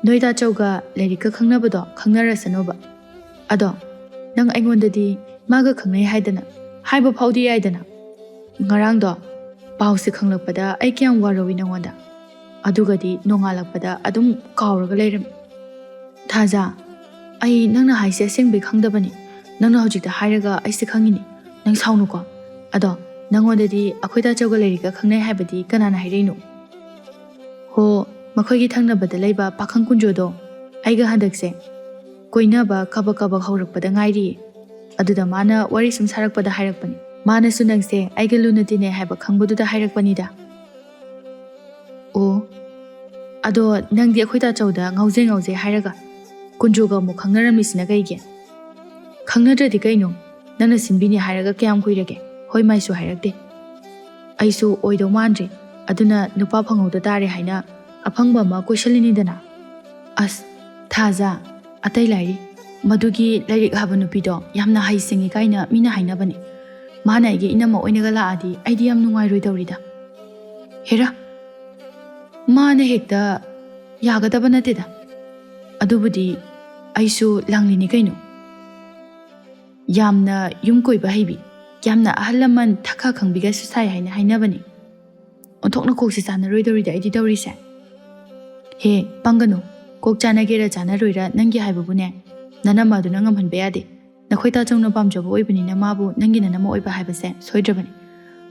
ꯅꯣꯏ ꯇꯥꯆꯧꯒ ꯂꯥꯏꯔꯤꯛꯀ ꯈꯪꯅꯕꯗꯣ ꯈꯪꯅꯔꯁꯅꯣꯕ꯫ ꯑꯗꯣ ꯅꯪ ꯑꯩꯉꯣꯟꯗꯗꯤ ꯃꯥꯒ ꯈꯪꯅꯩ ꯍꯥꯏꯗꯅ ꯍꯥꯏꯕ ꯐꯥꯎꯗꯤ ꯌꯥꯏꯗꯅ꯫ ꯉꯔꯥꯡꯗꯣ ꯄꯥꯎꯁꯦ ꯈꯪꯂꯛꯄꯗ ꯑꯩ ꯀꯌꯥꯝ ꯋꯥꯔꯧꯏ ꯅꯉꯣꯟꯗ꯫ ꯑꯗꯨꯒꯗꯤ ꯅꯣꯡꯉꯥꯜꯂꯛꯄꯗ ꯑꯗꯨꯝ ꯀꯥꯎꯔꯒ ꯂꯩꯔꯝꯃꯤ꯫" "ꯊꯥꯖ, ꯑꯩ ꯅꯪꯅ ꯍꯥꯏꯁꯦ ꯑꯁꯦꯡꯕꯩ ꯈꯪꯗꯕꯅꯤ꯫ ꯅꯪꯅ ꯍꯧꯖꯤꯛꯇ ꯍꯥꯏꯔꯒ ꯑꯩꯁꯦ ꯈꯪꯉꯤꯅꯤ꯫ ꯅꯪ ꯁꯥꯎꯅꯨꯀꯣ꯫ ꯑꯗꯣ ꯅꯪꯉꯣꯟꯗꯗꯤ ꯑꯩꯈꯣꯏ ꯇꯥꯆꯧꯒ ꯂꯥꯏꯔꯤꯛꯀ ꯈꯪꯅꯩ ꯍꯥꯏꯕꯗꯤ ꯀꯅꯥꯅ ꯍꯥꯏꯔꯛꯏꯅꯣ?" "ꯍꯣ, ꯃꯈꯣꯏꯒꯤ ꯊꯪꯅꯕꯗ ꯂꯩꯕ ꯄꯥꯈꯪ ꯀꯨꯟꯖꯣꯗꯣ ꯑꯩꯒ ꯍꯟꯗꯛꯁꯦ ꯀꯣꯏꯅꯕ ꯀꯕꯛ ꯀꯕꯛ ꯍꯧꯔꯛꯄꯗ ꯉꯥꯏꯔꯤꯌꯦ꯫ ꯑꯗꯨꯗ ꯃꯥꯅ ꯋꯥꯔꯤ ꯁꯨꯝ ꯁꯥꯔꯛꯄꯗ ꯍꯥꯏꯔꯛꯄꯅꯤ꯫ ꯃꯥꯅꯁꯨ ꯅꯪꯁꯦ ꯑꯩꯒ ꯂꯨꯅ ꯇꯤꯟꯅꯩ ꯍꯥꯏꯕ ꯈꯪꯕꯗꯨꯗ ꯍꯥꯏꯔꯛꯄꯅꯤꯗ꯫" "ꯑꯣ, ꯑꯗꯣ ꯅꯪꯗꯤ ꯑꯩꯈꯣꯏ ꯇꯥꯆꯧꯗ ꯉꯥꯎꯖꯩ ꯉꯥꯎꯖꯩ ꯍꯥꯏꯔꯒ ꯀꯨꯟꯖꯣꯒ ꯑꯃꯨꯛ ꯈꯪꯅꯔꯝꯃꯤꯁꯤꯅ ꯀꯩꯒꯤ?" "ꯈꯪꯅꯗ꯭ꯔꯗꯤ ꯀꯩꯅꯣ? ꯅꯪꯅ ꯁꯤꯟꯕꯤꯅꯤ ꯍꯥꯏꯔꯒ ꯀꯌꯥꯝ ꯀꯨꯏꯔꯒꯦ? ꯍꯣꯏ ꯃꯥꯏꯁꯨ ꯍꯥꯏꯔꯛꯇꯦ꯫ ꯑꯩꯁꯨ ꯑꯣꯏꯗꯧ ꯃꯥꯟꯗ꯭ꯔꯦ꯫ ꯑꯗꯨꯅ ꯅꯨꯄꯥ ꯐꯪꯍꯧꯗ ꯇꯥꯔꯦ ꯍꯥꯏꯅ ꯑꯐꯪꯕ ꯑꯃ ꯀꯣꯏꯁꯜꯂꯤꯅꯤꯗꯅ꯫ ꯑꯁ, ꯊꯥꯖ, ꯑꯇꯩ ꯂꯥꯏꯔꯤ, ꯃꯗꯨꯒꯤ ꯂꯥꯏꯔꯤꯛ ꯍꯥꯏꯕ ꯅꯨꯄꯤꯗꯣ ꯌꯥꯝꯅ ꯍꯩ ꯁꯤꯡꯉꯤ ꯀꯥꯏꯅ ꯃꯤꯅ ꯍꯥꯏꯅꯕꯅꯦ꯫ ꯃꯥꯅ ꯑꯩꯒꯤ ꯏꯅꯝꯃ ꯑꯣꯏꯅꯒ ꯂꯥꯛꯑꯗꯤ ꯑꯩꯗꯤ ꯌꯥꯝ ꯅꯨꯡꯉꯥꯏꯔꯣꯏꯗꯧꯔꯤꯗ꯫ ꯍꯦꯔꯥ, ꯃꯥꯅ ꯍꯦꯛꯇ ꯌꯥꯒꯗꯕ ꯅꯠꯇꯦꯗ꯫ ꯑꯗꯨꯕꯨꯗꯤ ꯑꯩꯁꯨ ꯂꯥꯡꯂꯤꯅꯤ ꯀꯩꯅꯣ꯫ ꯌꯥꯝꯅ ꯌꯨꯝ ꯀꯣꯏꯕ ꯍꯩꯕꯤ, ꯌꯥꯝꯅ ꯑꯍꯜ ꯂꯃꯟ ꯊꯛꯈꯥ ꯈꯪꯕꯤꯒꯁꯨ ꯁꯥꯏ ꯍꯥꯏꯅ ꯍꯥꯏꯅꯕꯅꯤ꯫ ꯑꯣꯟꯊꯣꯛꯅ ꯀꯣꯛꯁꯦ ꯆꯥꯟꯅꯔꯣꯏꯗꯧꯔꯤꯗ ꯑꯩꯗꯤ ꯇꯧꯔꯤꯁꯦ꯫ ꯍꯦ, ꯄꯪꯒꯅꯨ꯫ ꯀꯣꯛ ꯆꯥꯟꯅꯒꯦꯔꯥ ꯆꯥꯟꯅꯔꯣꯏꯔꯥ ꯅꯪꯒꯤ ꯍꯥꯏꯕꯕꯨꯅꯦ, ꯅꯅꯝꯃ ꯑꯗꯨꯅ ꯉꯝꯍꯟꯕ ꯌꯥꯗꯦ꯫ ꯅꯈꯣꯏ ꯇꯥꯆꯧꯅ ꯄꯥꯝꯖꯕ ꯑꯣꯏꯕꯅꯤꯅ ꯃꯥꯕꯨ ꯅꯪꯒꯤ ꯅꯅꯝꯃ ꯑꯣꯏꯕ ꯍꯥꯏꯕꯁꯦ ꯁꯣꯏꯗ꯭ꯔꯕꯅꯤ꯫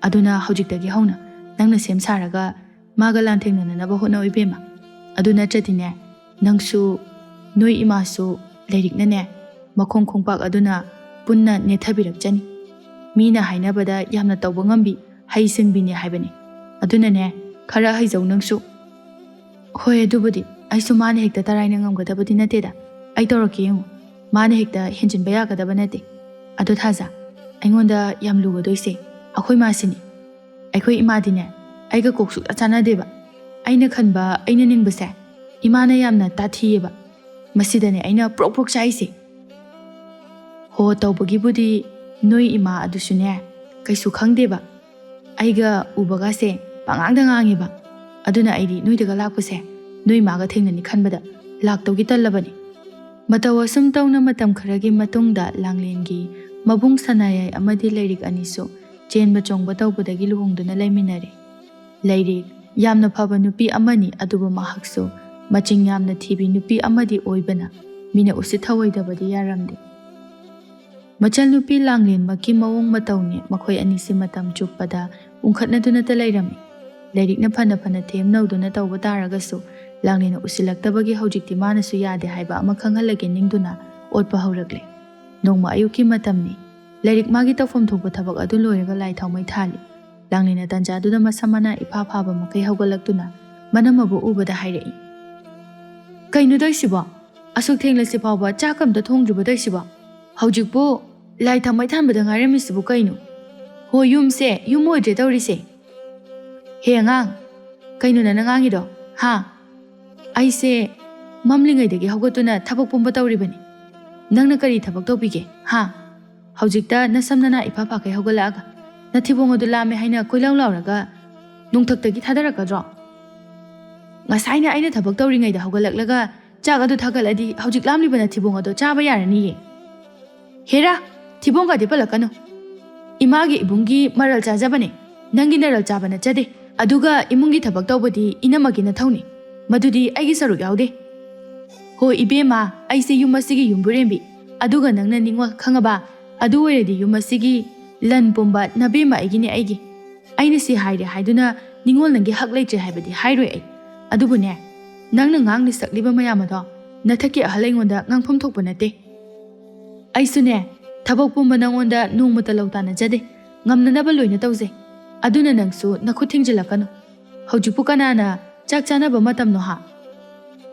ꯑꯗꯨꯅ ꯍꯧꯖꯤꯛꯇꯒꯤ ꯍꯧꯅ ꯅꯪꯅ ꯁꯦꯝ ꯁꯥꯔꯒ ꯃꯥꯒ ꯂꯥꯟꯊꯦꯡꯅꯅꯅꯕ ꯍꯣꯠꯅꯧ ꯏꯕꯦꯝꯃ꯫ ꯑꯗꯨ ꯅꯠꯇ꯭ꯔꯗꯤꯅꯦ, ꯅꯪꯁꯨ ꯅꯣꯏ ꯏꯃꯥꯁꯨ ꯂꯥꯏꯔꯤꯛꯅꯅꯦ, ꯃꯈꯣꯡ ꯈꯣꯡꯄꯥꯛ ꯑꯗꯨꯅ ꯄꯨꯟꯅ ꯅꯦꯠꯊꯕꯤꯔꯛꯆꯅꯤ꯫ ꯃꯤꯅ ꯍꯥꯏꯅꯕꯗ ꯌꯥꯝꯅ ꯇꯧꯕ ꯉꯝꯕꯤ, ꯍꯩ ꯁꯤꯡꯕꯤꯅꯦ ꯍꯥꯏꯕꯅꯤ꯫ ꯑꯗꯨꯅꯅꯦ, ꯈꯔ ꯍꯩꯖꯧ ꯅꯪꯁꯨ꯫ ꯍꯣꯏ, ꯑꯗꯨꯕꯨꯗꯤ ꯑꯩꯁꯨ ꯃꯥꯅ ꯍꯦꯛꯇ ꯇꯔꯥꯏꯅ ꯉꯝꯒꯗꯕꯗꯤ ꯅꯠꯇꯦꯗ꯫ ꯑꯩ ꯇꯧꯔꯛꯀꯦ ꯌꯦꯡꯉꯨ꯫ ꯃꯥꯅ ꯍꯦꯛꯇ ꯍꯦꯟꯖꯤꯟꯕ ꯌꯥꯒꯗꯕ ꯅꯠꯇꯦ꯫ ꯑꯗꯣ ꯊꯥꯖ, ꯑꯩꯉꯣꯟꯗ ꯌꯥꯝ ꯂꯨꯒꯗꯣꯏꯁꯦ ꯑꯩꯈꯣꯏ ꯃꯥꯁꯤꯅꯤ꯫ ꯑꯩꯈꯣꯏ ꯏꯃꯥꯗꯤꯅꯦ, ꯑꯩꯒ ꯀꯣꯛ ꯁꯨꯛꯆꯥ ꯆꯥꯟꯅꯗꯦꯕ꯫ ꯑꯩꯅ ꯈꯟꯕ, ꯑꯩꯅ ꯅꯤꯡꯕꯁꯦ ꯏꯃꯥꯅ ꯌꯥꯝꯅ ꯇꯥꯊꯤꯌꯦꯕ꯫ ꯃꯁꯤꯗꯅꯦ ꯑꯩꯅ ꯄ꯭ꯔꯣꯛ ꯄ꯭ꯔꯣꯛ ꯆꯥꯛꯏꯁꯦ꯫ ꯍꯣ, ꯇꯧꯕꯒꯤꯕꯨꯗꯤ ꯅꯣꯏ ꯏꯃꯥ ꯑꯗꯨꯁꯨꯅꯦ ꯀꯩꯁꯨ ꯈꯪꯗꯦꯕ꯫ ꯑꯩꯒ ꯎꯕꯒꯁꯦ ꯄꯉꯥꯡꯗ ꯉꯥꯡꯉꯦꯕ꯫ ꯑꯗꯨꯅ ꯑꯩꯗꯤ ꯅꯣꯏꯗꯒ ꯂꯥꯛꯄꯁꯦ ꯅꯣꯏ ꯏꯃꯥꯒ ꯊꯦꯡꯅꯅꯤ ꯈꯟꯕꯗ ꯂꯥꯛꯇꯧꯒꯤ ꯇꯜꯂꯕꯅꯤ꯫ ꯃꯇꯧ ꯑꯁꯨꯝ ꯇꯧꯅ ꯃꯇꯝ ꯈꯔꯒꯤ ꯃꯇꯨꯡꯗ ꯂꯥꯡꯂꯦꯟꯒꯤ ꯃꯕꯨꯡ ꯁꯅꯥꯌꯥꯏ ꯑꯃꯗꯤ ꯂꯩꯔꯤꯛ ꯑꯅꯤꯁꯨ ꯆꯦꯟꯕ ꯆꯣꯡꯕ ꯇꯧꯕꯗꯒꯤ ꯂꯨꯍꯣꯡꯗꯨꯅ ꯂꯩꯃꯤꯟꯅꯔꯦ꯫ ꯂꯩꯔꯤꯛ ꯌꯥꯝꯅ ꯐꯕ ꯅꯨꯄꯤ ꯑꯃꯅꯤ, ꯑꯗꯨꯕꯨ ꯃꯍꯥꯛꯁꯨ ꯃꯆꯤꯡ ꯌꯥꯝꯅ ꯊꯤꯕꯤ ꯅꯨꯄꯤ ꯑꯃꯗꯤ ꯑꯣꯏꯕꯅ ꯃꯤꯅ ꯎꯁꯤꯠ ꯊꯑꯣꯏꯗꯕꯗꯤ ꯌꯥꯔꯝꯗꯦ꯫ ꯃꯆꯜꯅꯨꯄꯤ ꯂꯥꯡꯂꯦꯟꯃꯛꯀꯤ ꯃꯑꯣꯡ ꯃꯇꯧꯅꯤ ꯃꯈꯣꯏ ꯑꯅꯤꯁꯤ ꯃꯇꯝ ꯆꯨꯞꯄꯗ ꯎꯪꯈꯠꯅꯗꯨꯅꯇ ꯂꯩꯔꯝꯃꯤ꯫ ꯂꯩꯔꯤꯛꯅ ꯐꯅ ꯐꯅ ꯊꯦꯝꯅꯧꯗꯨꯅ ꯇꯧꯕ ꯇꯥꯔꯒꯁꯨ ꯂꯥꯡꯂꯦꯟꯅ ꯎꯁꯤꯜꯂꯛꯇꯕꯒꯤ ꯍꯧꯖꯤꯛꯇꯤ ꯃꯥꯅꯁꯨ ꯌꯥꯗꯦ ꯍꯥꯏꯕ ꯑꯃ ꯈꯪꯍꯜꯂꯒꯦ ꯅꯤꯡꯗꯨꯅ ꯑꯣꯠꯄ ꯍꯧꯔꯛꯂꯦ꯫ ꯅꯣꯡꯃ ꯑꯌꯨꯛꯀꯤ ꯃꯇꯝꯅꯤ꯫ ꯂꯩꯔꯤꯛ ꯃꯥꯒꯤ ꯇꯧꯐꯝ ꯊꯣꯛꯄ ꯊꯕꯛ ꯑꯗꯨ ꯂꯣꯏꯔꯒ ꯂꯥꯏ ꯊꯥꯎꯃꯩ ꯊꯥꯜꯂꯤ꯫ ꯂꯥꯡꯂꯦꯟꯅ ꯇꯟꯖꯥꯗꯨꯗ ꯃꯁꯝ ꯃꯅꯥ ꯏꯐꯥ ꯐꯥꯕ ꯃꯈꯩ ꯍꯧꯒꯠꯂꯛꯇꯨꯅ ꯃꯅꯝ ꯑꯃꯕꯨ ꯎꯕꯗ ꯍꯥꯏꯔꯛꯏ, "ꯀꯩꯅꯣ ꯇꯧꯏꯁꯤꯕꯣ? ꯑꯁꯨꯛ ꯊꯦꯡꯂꯁꯤ ꯐꯥꯎꯕ ꯆꯥꯛ ꯑꯝꯇ ꯊꯣꯡꯗ꯭ꯔꯤꯕꯣ ꯇꯧꯏꯁꯤꯕꯣ? ꯍꯧꯖꯤꯛꯄꯨ ꯂꯥꯏ ꯊꯥꯎꯃꯩ ꯊꯥꯟꯕꯗ ꯉꯥꯏꯔꯝꯃꯤꯁꯤꯕꯨ ꯀꯩꯅꯣ? ꯍꯣ, ꯌꯨꯝꯁꯦ ꯌꯨꯝ ꯑꯣꯏꯗ꯭ꯔꯦ ꯇꯧꯔꯤꯁꯦ!" ꯍꯦ ꯑꯉꯥꯡ, ꯀꯩꯅꯣ ꯅꯪꯅ ꯉꯥꯡꯉꯤꯗꯣ? ꯍꯥ? ꯑꯩꯁꯦ ꯃꯝꯂꯤꯉꯩꯗꯒꯤ ꯍꯧꯒꯠꯇꯨꯅ ꯊꯕꯛ ꯄꯨꯝꯕ ꯇꯧꯔꯤꯕꯅꯤ꯫ ꯅꯪꯅ ꯀꯔꯤ ꯊꯕꯛ ꯇꯧꯕꯤꯒꯦ? ꯍꯥ? ꯍꯧꯖꯤꯛꯇ ꯅꯁꯝ ꯅꯅꯥ ꯏꯐꯥ ꯐꯥꯈꯩ ꯍꯧꯒꯠꯂꯛꯑꯒ ꯅꯊꯤꯕꯣꯡ ꯑꯗꯨ ꯂꯥꯝꯃꯦ ꯍꯥꯏꯅ ꯀꯣꯏꯂꯥꯎ ꯂꯥꯎꯔꯒ ꯅꯣꯡꯊꯛꯇꯒꯤ ꯊꯥꯗꯔꯛꯀꯗ꯭ꯔꯣ? ꯉꯁꯥꯏꯅ ꯑꯩꯅ ꯊꯕꯛ ꯇꯧꯔꯤꯉꯩꯗ ꯍꯧꯒꯠꯂꯛꯂꯒ ꯆꯥꯛ ꯑꯗꯨ ꯊꯥꯒꯠꯂꯗꯤ ꯍꯧꯖꯤꯛ ꯂꯥꯝꯂꯤꯕ ꯅꯊꯤꯕꯣꯡ ꯑꯗꯣ ꯆꯥꯕ ꯌꯥꯔꯅꯤꯌꯦ꯫ ꯍꯦꯔꯥ, ꯊꯤꯕꯣꯡꯒꯗꯤ ꯄꯜꯂꯛꯀꯅꯨ꯫ ꯏꯃꯥꯒꯤ ꯏꯕꯨꯡꯒꯤ ꯃꯔꯜ ꯆꯥꯖꯕꯅꯦ, ꯅꯪꯒꯤ ꯅꯔꯜ ꯆꯥꯕ ꯅꯠꯆꯗꯦ꯫ ꯑꯗꯨꯒ ꯏꯃꯨꯡꯒꯤ ꯊꯕꯛ ꯇꯧꯕꯗꯤ ꯏꯅꯝꯃꯒꯤ ꯅꯊꯧꯅꯤ, ꯃꯗꯨꯗꯤ ꯑꯩꯒꯤ ꯁꯔꯨꯛ ꯌꯥꯎꯗꯦ꯫ ꯍꯣ ꯏꯕꯦꯝꯃ, ꯑꯩꯁꯦ ꯌꯨꯝ ꯑꯁꯤꯒꯤ ꯌꯨꯝꯕꯨꯔꯦꯝꯕꯤ, ꯑꯗꯨꯒ ꯅꯪꯅ ꯅꯤꯡꯉꯣꯜ, ꯈꯪꯉꯕ? ꯑꯗꯨ ꯑꯣꯏꯔꯗꯤ ꯌꯨꯝ ꯑꯁꯤꯒꯤ ꯂꯟ ꯄꯨꯝꯕ ꯅꯕꯦꯝꯃ ꯑꯩꯒꯤꯅꯦ, ꯑꯩꯒꯤ꯫ ꯑꯩꯅ ꯁꯤ ꯍꯥꯏꯔꯦ ꯍꯥꯏꯗꯨꯅ ꯅꯤꯡꯉꯣꯜ ꯅꯪꯒꯤ ꯍꯛ ꯂꯩꯇ꯭ꯔꯦ ꯍꯥꯏꯕꯗꯤ ꯍꯥꯏꯔꯣꯏ ꯑꯩ꯫ ꯑꯗꯨꯕꯨꯅꯦ, ꯅꯪꯅ ꯉꯥꯡꯂꯤ ꯁꯛꯂꯤꯕ ꯃꯌꯥꯝ ꯑꯗꯣ ꯅꯊꯛꯀꯤ ꯑꯍꯜ ꯑꯩꯉꯣꯟꯗ ꯉꯥꯡꯐꯝ ꯊꯣꯛꯄ ꯅꯠꯇꯦ꯫ ꯑꯩꯁꯨꯅꯦ, ꯊꯕꯛ ꯄꯨꯝꯕ ꯅꯪꯉꯣꯟꯗ ꯅꯣꯡꯃꯇ ꯂꯧ ꯇꯥꯟꯅꯖꯗꯦ, ꯉꯝꯅꯅꯕ ꯂꯣꯏꯅ ꯇꯧꯖꯩ꯫ ꯑꯗꯨꯅ ꯅꯪꯁꯨ ꯅꯈꯨꯠ ꯊꯤꯡꯖꯤꯜꯂꯛꯀꯅꯨ꯫ ꯍꯧꯖꯤꯛꯄꯨ ꯀꯅꯥꯅ ꯆꯥꯛ ꯆꯥꯅꯕ ꯃꯇꯝꯅꯣ ꯍꯥ?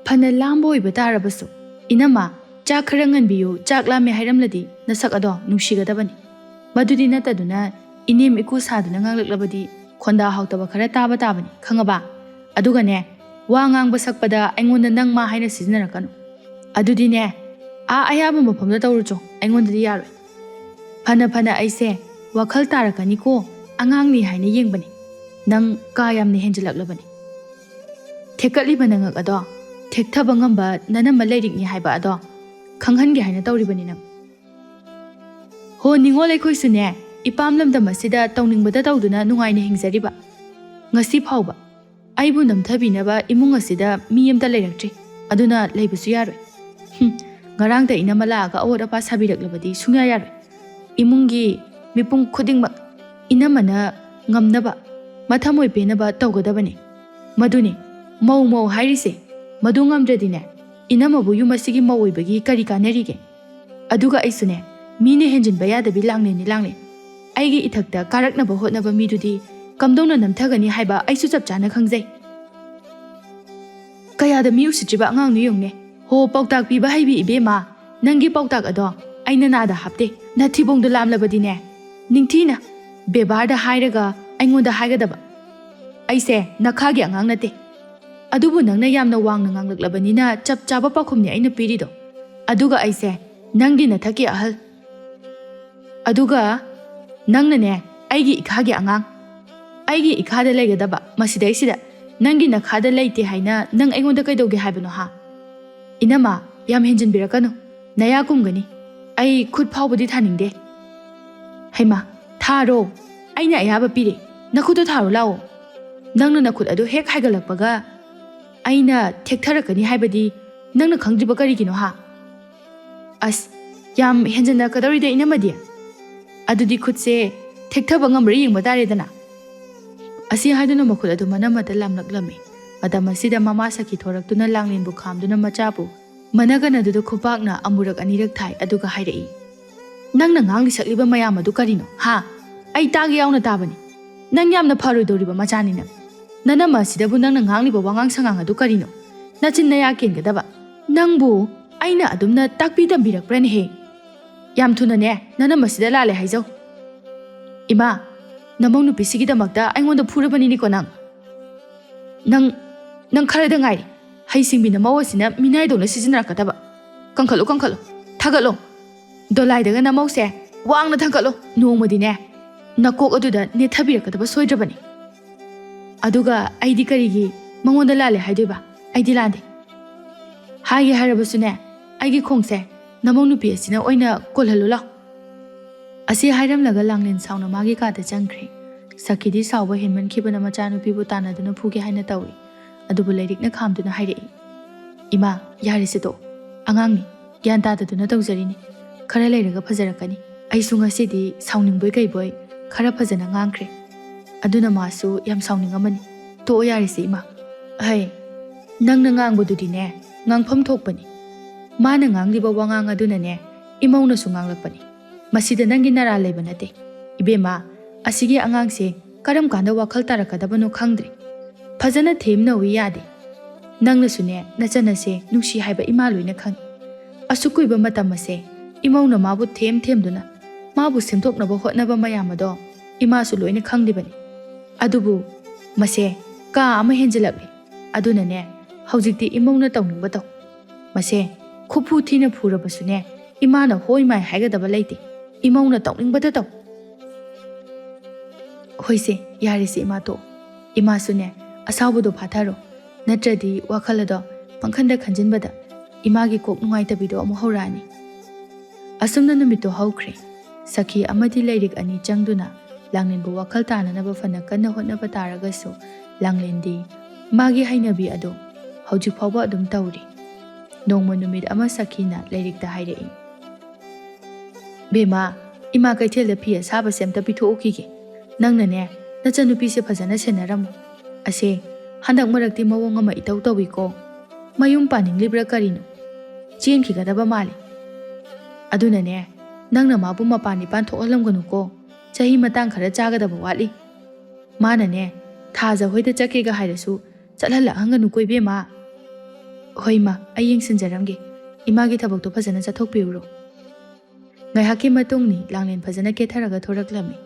ꯐꯅ ꯂꯥꯝꯕ ꯑꯣꯏꯕ ꯇꯥꯔꯕꯁꯨ, ꯏꯅꯝꯃ, ꯆꯥꯛ ꯈꯔ ꯉꯟꯕꯤꯌꯨ, ꯆꯥꯛ ꯂꯥꯝꯃꯦ ꯍꯥꯏꯔꯝꯂꯗꯤ ꯅꯁꯛ ꯑꯗꯣ ꯅꯨꯡꯁꯤꯒꯗꯕꯅꯤ꯫ ꯃꯗꯨꯗꯤ ꯅꯠꯇꯗꯨꯅ ꯏꯅꯦꯝ ꯏꯀꯨ ꯁꯥꯗꯨꯅ ꯉꯥꯡꯂꯛꯂꯕꯗꯤ ꯈꯣꯟꯗꯥ ꯍꯥꯎꯇꯕ ꯈꯔ ꯇꯥꯕ ꯇꯥꯕꯅꯤ, ꯈꯪꯉꯕ? ꯑꯗꯨꯒꯅꯦ, ꯋꯥ ꯉꯥꯡꯕ ꯁꯛꯄꯗ ꯑꯩꯉꯣꯟꯗ ꯅꯪ ꯃꯥ ꯍꯥꯏꯅ ꯁꯤꯖꯤꯟꯅꯔꯛꯀꯅꯨ꯫ ꯑꯗꯨꯗꯤꯅꯦ, ꯑꯥ ꯑꯌꯥꯕ ꯃꯐꯝꯗ ꯇꯧꯔꯨꯆꯣ, ꯑꯩꯉꯣꯟꯗꯗꯤ ꯌꯥꯔꯣꯏ꯫ ꯐꯅ ꯐꯅ ꯑꯩꯁꯦ ꯋꯥꯈꯜ ꯇꯥꯔꯛꯀꯅꯤꯀꯣ, ꯑꯉꯥꯡꯅꯤ ꯍꯥꯏꯅ ꯌꯦꯡꯕꯅꯤ꯫ ꯅꯪ ꯀꯥ ꯌꯥꯝꯅ ꯍꯦꯟꯖꯤꯜꯂꯛꯂꯕꯅꯤ꯫ ꯊꯦꯛꯀꯠꯂꯤꯕ ꯅꯉꯛ ꯑꯗꯣ ꯊꯦꯛꯊꯕ ꯉꯝꯕ ꯅꯅꯝꯃ ꯂꯩꯔꯤꯛꯅꯤ ꯍꯥꯏꯕ ꯑꯗꯣ ꯈꯪꯍꯟꯒꯦ ꯍꯥꯏꯅ ꯇꯧꯔꯤꯕꯅꯤ ꯅꯪ꯫ ꯍꯣ ꯅꯤꯉꯣꯜ, ꯑꯩꯈꯣꯏꯁꯨꯅꯦ, ꯏꯄꯥꯝ ꯂꯝꯗꯝ ꯑꯁꯤꯗ ꯇꯧꯅꯤꯡꯕꯗ ꯇꯧꯗꯨꯅ ꯅꯨꯡꯉꯥꯏꯅ ꯍꯤꯡꯖꯔꯤꯕ꯫ ꯉꯁꯤ ꯐꯥꯎꯕ ꯑꯩꯕꯨ ꯅꯝꯊꯕꯤꯅꯕ ꯏꯃꯨꯡ ꯑꯁꯤꯗ ꯃꯤ ꯑꯃꯇ ꯂꯩꯔꯛꯇ꯭ꯔꯤ, ꯑꯗꯨꯅ ꯂꯩꯕꯁꯨ ꯌꯥꯔꯣꯏ꯫ ꯍꯨꯝ, ꯉꯔꯥꯡꯗ ꯏꯅꯝꯃ ꯂꯥꯛꯑꯒ ꯑꯋꯣꯠ ꯑꯄꯥ ꯁꯥꯕꯤꯔꯛꯂꯕꯗꯤ ꯁꯨꯡꯌꯥ ꯌꯥꯔꯣꯏ꯫ ꯏꯃꯨꯡꯒꯤ ꯃꯤꯄꯨꯝ ꯈꯨꯗꯤꯡꯃꯛ ꯏꯅꯝꯃꯅ ꯉꯝꯅꯕ, ꯃꯊꯃꯣꯏ ꯄꯦꯟꯅꯕ ꯇꯧꯒꯗꯕꯅꯤ꯫ ꯃꯗꯨꯅꯤ ꯃꯧ ꯃꯧ ꯍꯥꯏꯔꯤꯁꯦ꯫ ꯃꯗꯨ ꯉꯝꯗ꯭ꯔꯗꯤꯅꯦ, ꯏꯅꯝꯃꯕꯨ ꯌꯨꯝ ꯑꯁꯤꯒꯤ ꯃꯧ ꯑꯣꯏꯕꯒꯤ ꯀꯔꯤ ꯀꯥꯟꯅꯔꯤꯒꯦ? ꯑꯗꯨꯒ ꯑꯩꯁꯨꯅꯦ, ꯃꯤꯅ ꯍꯦꯟꯖꯤꯟꯕ ꯌꯥꯗꯕꯤ ꯂꯥꯡꯂꯦꯅꯤ ꯂꯥꯡꯂꯦ꯫ ꯑꯩꯒꯤ ꯏꯊꯛꯇ ꯀꯥꯔꯛꯅꯕ ꯍꯣꯠꯅꯕ ꯃꯤꯗꯨꯗꯤ ꯀꯝꯗꯧꯅ ꯅꯝꯊꯒꯅꯤ ꯍꯥꯏꯕ ꯑꯩꯁꯨ ꯆꯞ ꯆꯥꯅ ꯈꯪꯖꯩ꯫ ꯀꯌꯥꯗ ꯃꯤ ꯎꯁꯤꯠꯇ꯭ꯔꯤꯕ ꯑꯉꯥꯡꯅꯣ ꯌꯦꯡꯉꯨꯅꯦ꯫ ꯍꯣ, ꯄꯥꯎꯇꯥꯛ ꯄꯤꯕ ꯍꯩꯕꯤ ꯏꯕꯦꯝꯃ, ꯅꯪꯒꯤ ꯄꯥꯎꯇꯥꯛ ꯑꯗꯣ ꯑꯩꯅ ꯅꯥꯗ ꯍꯥꯞꯇꯦ꯫ ꯅꯊꯤꯕꯣꯡꯗꯣ ꯂꯥꯝꯂꯕꯗꯤꯅꯦ, ꯅꯤꯡꯊꯤꯅ ꯕꯦꯕꯥꯔꯗ ꯍꯥꯏꯔꯒ ꯑꯩꯉꯣꯟꯗ ꯍꯥꯏꯒꯗꯕ꯫ ꯑꯩꯁꯦ ꯅꯈꯥꯒꯤ ꯑꯉꯥꯡ ꯅꯠꯇꯦ꯫ ꯑꯗꯨꯕꯨ ꯅꯪꯅ ꯌꯥꯝꯅ ꯋꯥꯡꯅ ꯉꯥꯡꯂꯛꯂꯕꯅꯤꯅ ꯆꯞ ꯆꯥꯕ ꯄꯥꯎꯈꯨꯝꯅꯤ ꯑꯩꯅ ꯄꯤꯔꯤꯗꯣ꯫ ꯑꯗꯨꯒ ꯑꯩꯁꯦ ꯅꯪꯒꯤ ꯅꯊꯛꯀꯤ ꯑꯍꯜ꯫ ꯑꯗꯨꯒ ꯅꯪꯅꯅꯦ, ꯑꯩꯒꯤ ꯏꯈꯥꯒꯤ ꯑꯉꯥꯡ, ꯑꯩꯒꯤ ꯏꯈꯥꯗ ꯂꯩꯒꯗꯕ, ꯃꯁꯤꯗꯩꯁꯤꯗ ꯅꯪꯒꯤ ꯅꯈꯥꯗ ꯂꯩꯇꯦ ꯍꯥꯏꯅ ꯅꯪ ꯑꯩꯉꯣꯟꯗ ꯀꯩꯗꯧꯒꯦ ꯍꯥꯏꯕꯅꯣ ꯍꯥ? ꯏꯅꯝꯃ, ꯌꯥꯝ ꯍꯦꯟꯖꯤꯟꯕꯤꯔꯛꯀꯅꯨ, ꯅꯌꯥ ꯀꯨꯝꯒꯅꯤ꯫ ꯑꯩ ꯈꯨꯠ ꯐꯥꯎꯕꯗꯤ ꯊꯥꯅꯤꯡꯗꯦ꯫ ꯍꯩꯃꯥ, ꯊꯥꯔꯣ, ꯑꯩꯅ ꯑꯌꯥꯕ ꯄꯤꯔꯦ, ꯅꯈꯨꯠꯇꯣ ꯊꯥꯔꯣ ꯂꯥꯛꯑꯣ꯫ ꯅꯪꯅ ꯅꯈꯨꯠ ꯑꯗꯨ ꯍꯦꯛ ꯍꯥꯏꯒꯠꯂꯛꯄꯒ ꯑꯩꯅ ꯊꯦꯛꯊꯔꯛꯀꯅꯤ ꯍꯥꯏꯕꯗꯤ ꯅꯪꯅ ꯈꯪꯗ꯭ꯔꯤꯕ ꯀꯔꯤꯒꯤꯅꯣ ꯍꯥ? ꯑꯁ, ꯌꯥꯝ ꯍꯦꯟꯖꯟꯅꯔꯛꯀꯗꯧꯔꯤꯗ ꯏꯅꯝꯃꯗꯤ꯫ ꯑꯗꯨꯗꯤ ꯈꯨꯠꯁꯦ ꯊꯦꯛꯊꯕ ꯉꯝꯕ꯭ꯔꯥ ꯌꯦꯡꯕ ꯇꯥꯔꯦꯗꯅ꯫ ꯑꯁꯤ ꯍꯥꯏꯗꯨꯅ ꯃꯈꯨꯠ ꯑꯗꯨ ꯃꯅꯝꯃꯗ ꯂꯥꯝꯂꯛꯂꯝꯃꯤ꯫ ꯃꯇꯝ ꯑꯁꯤꯗ ꯃꯃꯥ ꯁꯈꯤ ꯊꯣꯔꯛꯇꯨꯅ ꯂꯥꯡꯂꯦꯟꯕꯨ ꯈꯥꯝꯗꯨꯅ ꯃꯆꯥꯕꯨ ꯃꯅꯒꯅꯗꯨꯗ ꯈꯨꯄꯥꯛꯅ ꯑꯃꯨꯔꯛ ꯑꯅꯤꯔꯛ ꯊꯥꯏ, ꯑꯗꯨꯒ ꯍꯥꯏꯔꯛꯏ, "ꯅꯪꯅ ꯉꯥꯡꯂꯤ ꯁꯛꯂꯤꯕ ꯃꯌꯥꯝ ꯑꯗꯨ ꯀꯔꯤꯅꯣ ꯍꯥ? ꯑꯩ ꯇꯥꯒꯦ ꯌꯥꯎꯅ ꯇꯥꯕꯅꯤ꯫ ꯅꯪ ꯌꯥꯝꯅ ꯐꯔꯣꯏꯗꯧꯔꯤꯕ ꯃꯆꯥꯅꯤ ꯅꯪ꯫ ꯅꯅꯝꯃ ꯑꯁꯤꯗꯕꯨ ꯅꯪꯅ ꯉꯥꯡꯂꯤꯕ ꯋꯥꯉꯥꯡ ꯁꯉꯥꯡ ꯑꯗꯨ ꯀꯔꯤꯅꯣ? ꯅꯆꯤꯟ ꯅꯌꯥ ꯀꯦꯟꯒꯗꯕ꯫ ꯅꯪꯕꯨ ꯑꯩꯅ ꯑꯗꯨꯝꯅ ꯇꯥꯛꯄꯤ ꯇꯝꯕꯤꯔꯛꯄ꯭ꯔꯅꯦꯍꯦ? ꯌꯥꯝ ꯊꯨꯅꯅꯦ, ꯅꯅꯝꯃ ꯑꯁꯤꯗ ꯂꯥꯜꯂꯦ ꯍꯥꯏꯖꯧ꯫" "ꯏꯃꯥ, ꯅꯃꯧ ꯅꯨꯄꯤꯁꯤꯒꯤꯗꯃꯛꯇ ꯑꯩꯉꯣꯟꯗ ꯐꯨꯔꯕꯅꯤꯅꯦꯀꯣ ꯅꯪ꯫ ꯅꯪ, ꯅꯪ ꯈꯔꯗ ꯉꯥꯏꯔꯤ꯫ ꯍꯩꯁꯤꯡꯕꯤ ꯅꯃꯧ ꯑꯁꯤꯅ ꯃꯤꯅꯥꯏꯗꯧꯅ ꯁꯤꯖꯤꯟꯅꯔꯛꯀꯗꯕ꯫ ꯀꯟꯈꯠꯂꯨ, ꯀꯟꯈꯠꯂꯨ, ꯊꯥꯒꯠꯂꯣ꯫ ꯗꯣꯂꯥꯏꯗꯒ ꯅꯃꯧꯁꯦ ꯋꯥꯡꯅ ꯊꯥꯡꯒꯠꯂꯣ꯫ ꯅꯣꯡꯃꯗꯤꯅꯦ, ꯅꯀꯣꯛ ꯑꯗꯨꯗ ꯅꯦꯠꯊꯕꯤꯔꯛꯀꯗꯕ ꯁꯣꯏꯗ꯭ꯔꯕꯅꯤ꯫" "ꯑꯗꯨꯒ ꯑꯩꯗꯤ ꯀꯔꯤꯒꯤ ꯃꯉꯣꯟꯗ ꯂꯥꯜꯂꯦ ꯍꯥꯏꯗꯣꯏꯕ? ꯑꯩꯗꯤ ꯂꯥꯟꯗꯦ꯫ ꯍꯥꯏꯒꯦ ꯍꯥꯏꯔꯕꯁꯨꯅꯦ, ꯑꯩꯒꯤ ꯈꯣꯡꯁꯦ ꯅꯃꯧ ꯅꯨꯄꯤ ꯑꯁꯤꯅ ꯑꯣꯏꯅ ꯀꯣꯜꯍꯜꯂꯨ ꯂꯥꯎ꯫" ꯑꯁꯤ ꯍꯥꯏꯔꯝꯂꯒ ꯂꯥꯡꯂꯦꯟ ꯁꯥꯎꯅ ꯃꯥꯒꯤ ꯀꯥꯗ ꯆꯪꯈ꯭ꯔꯦ꯫ ꯁꯈꯤꯗꯤ ꯁꯥꯎꯕ ꯍꯦꯟꯃꯟꯈꯤꯕꯅ ꯃꯆꯥꯅꯨꯄꯤꯕꯨ ꯇꯥꯟꯅꯗꯨꯅ ꯐꯨꯒꯦ ꯍꯥꯏꯅ ꯇꯧꯏ꯫ ꯑꯗꯨꯕꯨ ꯂꯥꯏꯔꯤꯛꯅ ꯈꯥꯝꯗꯨꯅ ꯍꯥꯏꯔꯛꯏ, "ꯏꯃꯥ, ꯌꯥꯔꯦꯁꯦ ꯇꯣꯛꯑꯣ꯫ ꯑꯉꯥꯡꯅꯤ, ꯒ꯭ꯌꯥꯟ ꯇꯥꯗꯗꯨꯅ ꯇꯧꯖꯔꯤꯅꯤ꯫ ꯈꯔ ꯂꯩꯔꯒ ꯐꯖꯔꯛꯀꯅꯤ꯫" ꯑꯩꯁꯨ ꯉꯁꯤꯗꯤ ꯁꯥꯎꯅꯤꯡꯕꯣꯏ ꯀꯩꯕꯣꯏ ꯈꯔ ꯐꯖꯅ ꯉꯥꯡꯈ꯭ꯔꯦ꯫ ꯑꯗꯨꯅ ꯃꯥꯁꯨ ꯌꯥꯝ ꯁꯥꯎꯅꯤꯡꯉꯝꯃꯅꯤ꯫ "ꯇꯣꯛꯑꯣ ꯌꯥꯔꯦꯁꯦ ꯏꯃꯥ꯫ ꯍꯩ, ꯅꯪꯅ ꯉꯥꯡꯕꯗꯨꯗꯤꯅꯦ, ꯉꯥꯡꯐꯝ ꯊꯣꯛꯄꯅꯤ꯫ ꯃꯥꯅ ꯉꯥꯡꯂꯤꯕ ꯋꯥꯉꯥꯡ ꯑꯗꯨꯅꯅꯦ, ꯏꯃꯧꯅꯁꯨ ꯉꯥꯡꯂꯛꯄꯅꯤ꯫ ꯃꯁꯤꯗ ꯅꯪꯒꯤ ꯅꯔꯥꯜ ꯂꯩꯕ ꯅꯠꯇꯦ꯫ ꯏꯕꯦꯝꯃ, ꯑꯁꯤꯒꯤ ꯑꯉꯥꯡꯁꯦ ꯀꯔꯝ ꯀꯥꯟꯗ ꯋꯥꯈꯜ ꯇꯥꯔꯛꯀꯗꯕꯅꯣ ꯈꯪꯗ꯭ꯔꯦ꯫ ꯐꯖꯅ ꯊꯦꯝꯅꯧꯏ ꯌꯥꯗꯦ꯫ ꯅꯪꯅꯁꯨꯅꯦ, ꯅꯆꯟ ꯑꯁꯦ ꯅꯨꯡꯁꯤ ꯍꯥꯏꯕ ꯏꯃꯥ ꯂꯣꯏꯅ ꯈꯪꯏ꯫ ꯑꯁꯨꯛ ꯀꯨꯏꯕ ꯃꯇꯝ ꯑꯁꯦ ꯏꯃꯧꯅ ꯃꯥꯕꯨ ꯊꯦꯝ ꯊꯦꯝꯗꯨꯅ, ꯃꯥꯕꯨ ꯁꯦꯝꯗꯣꯛꯅꯕ ꯍꯣꯠꯅꯕ ꯃꯌꯥꯝ ꯑꯗꯣ ꯏꯃꯥꯁꯨ ꯂꯣꯏꯅ ꯈꯪꯂꯤꯕꯅꯤ꯫ ꯑꯗꯨꯕꯨ "ꯃꯁꯦ ꯀꯥ ꯑꯃ ꯍꯦꯟꯖꯤꯜꯂꯛꯂꯦ꯫ ꯑꯗꯨꯅꯅꯦ, ꯍꯧꯖꯤꯛꯇꯤ ꯏꯃꯧꯅ ꯇꯧꯅꯤꯡꯕ ꯇꯧ꯫ ꯃꯁꯦ ꯈꯨꯐꯨ ꯊꯤꯅ ꯐꯨꯔꯕꯁꯨꯅꯦ, ꯏꯃꯥꯅ ꯍꯣꯏ ꯃꯥꯏ ꯍꯥꯏꯒꯗꯕ ꯂꯩꯇꯦ꯫ ꯏꯃꯧꯅ ꯇꯧꯅꯤꯡꯕꯗ ꯇꯧ꯫" "ꯍꯣꯏꯁꯦ, ꯌꯥꯔꯦꯁꯦ ꯏꯃꯥ, ꯇꯣꯛꯑꯣ꯫ ꯏꯃꯥꯁꯨꯅꯦ, ꯑꯁꯥꯎꯕꯗꯣ ꯐꯥꯊꯔꯣ꯫ ꯅꯠꯇ꯭ꯔꯗꯤ ꯋꯥꯈꯜ ꯑꯗꯣ ꯄꯪꯈꯟꯗ ꯈꯟꯖꯤꯟꯕꯗ ꯏꯃꯥꯒꯤ ꯀꯣꯛ ꯅꯨꯡꯉꯥꯏꯇꯕꯤꯗꯣ ꯑꯃꯨꯛ ꯍꯧꯔꯛꯑꯅꯤ꯫" ꯑꯁꯨꯝꯅ ꯅꯨꯃꯤꯠꯇꯣ ꯍꯧꯈ꯭ꯔꯦ꯫ ꯁꯈꯤ ꯑꯃꯗꯤ ꯂꯥꯏꯔꯤꯛ ꯑꯅꯤ ꯆꯪꯗꯨꯅ ꯂꯥꯡꯂꯦꯟꯕꯨ ꯋꯥꯈꯜ ꯇꯥꯅꯅꯕ ꯐꯅ ꯀꯟꯅ ꯍꯣꯠꯅꯕ ꯇꯥꯔꯒꯁꯨ, ꯂꯥꯡꯂꯦꯟꯗꯤ ꯃꯥꯒꯤ ꯍꯩꯅꯕꯤ ꯑꯗꯣ ꯍꯧꯖꯤꯛ ꯐꯥꯎꯕ ꯑꯗꯨꯝ ꯇꯧꯔꯤ꯫ ꯅꯣꯡꯃ ꯅꯨꯃꯤꯠ ꯑꯃ ꯁꯈꯤꯅ ꯂꯥꯏꯔꯤꯛꯇ ꯍꯥꯏꯔꯛꯏ, "ꯕꯦꯝꯃ, ꯏꯃꯥ ꯀꯩꯊꯦꯜꯗ ꯐꯤ ꯑꯁꯥꯕꯁꯦ ꯑꯝꯇ ꯄꯤꯊꯣꯛꯎꯈꯤꯒꯦ꯫ ꯅꯪꯅꯅꯦ, ꯅꯆꯟꯅꯨꯄꯤꯁꯦ ꯐꯖꯅ ꯁꯦꯟꯅꯔꯝꯃꯨ꯫ ꯑꯁꯦ, ꯍꯟꯗꯛ ꯃꯔꯛꯇꯤ ꯃꯑꯣꯡ ꯑꯃ ꯏꯇꯧ ꯇꯧꯏꯀꯣ꯫ ꯃꯌꯨꯝ ꯄꯥꯅꯤꯡꯂꯤꯕ꯭ꯔꯥ ꯀꯔꯤꯅꯣ? ꯆꯦꯟꯈꯤꯒꯗꯕ ꯃꯥꯜꯂꯤ꯫ ꯑꯗꯨꯅꯅꯦ, ꯅꯪꯅ ꯃꯥꯕꯨ ꯃꯄꯥꯟ ꯏꯄꯥꯟ ꯊꯣꯛꯍꯜꯂꯝꯒꯅꯨꯀꯣ꯫ ꯆꯍꯤ ꯃꯇꯥꯡ ꯈꯔ ꯆꯥꯒꯗꯕ ꯋꯥꯠꯂꯤ꯫ ꯃꯥꯅꯅꯦ, ꯊꯥꯖ ꯍꯣꯏꯗ ꯆꯠꯀꯦꯒ ꯍꯥꯏꯔꯁꯨ ꯆꯠꯍꯜꯂꯛꯍꯟꯒꯅꯨꯀꯣ ꯏꯕꯦꯝꯃ꯫" "ꯍꯣꯏ ꯏꯃꯥ, ꯑꯩ ꯌꯦꯡꯁꯤꯟꯖꯔꯝꯒꯦ꯫ ꯏꯃꯥꯒꯤ ꯊꯕꯛꯇꯣ ꯐꯖꯅ ꯆꯠꯊꯣꯛꯄꯤꯔꯨꯔꯣ꯫" ꯉꯥꯏꯍꯥꯛꯀꯤ ꯃꯇꯨꯡꯅꯤ, ꯂꯥꯡꯂꯦꯟ ꯐꯖꯅ ꯀꯦꯊꯔꯒ ꯊꯣꯔꯛꯂꯝꯃꯤ꯫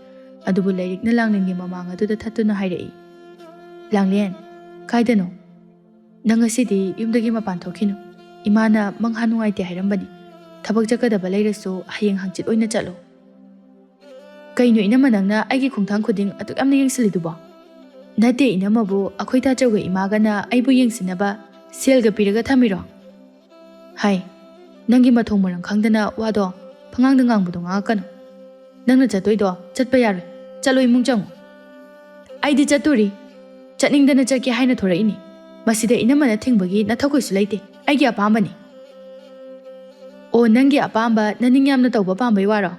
ꯑꯗꯨꯕꯨ ꯂꯥꯏꯔꯤꯛꯅ ꯂꯥꯡꯂꯦꯟꯒꯤ ꯃꯃꯥꯡ ꯑꯗꯨꯗ ꯊꯠꯇꯨꯅ ꯍꯥꯏꯔꯛꯏ, "ꯂꯥꯡꯂꯦꯟ, ꯀꯥꯏꯗꯅꯣ? ꯅꯪ ꯉꯁꯤꯗꯤ ꯌꯨꯝꯗꯒꯤ ꯃꯄꯥꯟ ꯊꯣꯛꯈꯤꯅꯨ꯫ ꯏꯃꯥꯅ ꯃꯪꯍꯥ ꯅꯨꯡꯉꯥꯏꯇꯦ ꯍꯥꯏꯔꯝꯕꯅꯤ꯫ ꯊꯕꯛ ꯆꯠꯀꯗꯕ ꯂꯩꯔꯁꯨ ꯍꯌꯦꯡ ꯍꯪꯆꯤꯠ ꯑꯣꯏꯅ ꯆꯠꯂꯣ꯫" "ꯀꯩꯅꯣ ꯏꯅꯝꯃ, ꯅꯪꯅ ꯑꯩꯒꯤ ꯈꯣꯡꯊꯥꯡ ꯈꯨꯗꯤꯡ ꯑꯗꯨꯛ ꯌꯥꯝꯅ ꯌꯦꯡꯁꯤꯜꯂꯤꯗꯨꯕꯣ?" "ꯅꯠꯇꯦ ꯏꯅꯝꯃꯕꯨ, ꯑꯩꯈꯣꯏ ꯇꯥꯆꯧꯒ ꯏꯃꯥꯒꯅ ꯑꯩꯕꯨ ꯌꯦꯡꯁꯤꯟꯅꯕ ꯁꯦꯜꯒ ꯄꯤꯔꯒ ꯊꯝꯃꯤꯔꯣ?" "ꯍꯥꯏ, ꯅꯪꯒꯤ ꯃꯊꯣꯡ ꯃꯔꯝ ꯈꯪꯗꯅ ꯋꯥꯗꯣ ꯄꯉꯥꯡꯗ ꯉꯥꯡꯕꯗꯣ ꯉꯥꯡꯉꯛꯀꯅꯨ꯫ ꯅꯪꯅ ꯆꯠꯇꯣꯏꯗꯣ ꯆꯠꯄ ꯌꯥꯔꯣꯏ꯫ ꯆꯠꯂꯣ, ꯏꯃꯨꯡ ꯆꯪꯉꯨ꯫" "ꯑꯩꯗꯤ ꯆꯠꯇꯣꯔꯤ꯫ ꯆꯠꯅꯤꯡꯗꯅ ꯆꯠꯀꯦ ꯍꯥꯏꯅ ꯊꯣꯔꯛꯏꯅꯤ꯫ ꯃꯁꯤꯗ ꯏꯅꯝꯃꯅ ꯊꯤꯡꯕꯒꯤ ꯅꯊꯧ ꯀꯩꯁꯨ ꯂꯩꯇꯦ꯫ ꯑꯩꯒꯤ ꯑꯄꯥꯝꯕꯅꯤ꯫" "ꯑꯣ, ꯅꯪꯒꯤ ꯑꯄꯥꯝꯕ, ꯅꯅꯤꯡ ꯌꯥꯝꯅ ꯇꯧꯕ ꯄꯥꯝꯕꯩ ꯋꯥꯔꯣ?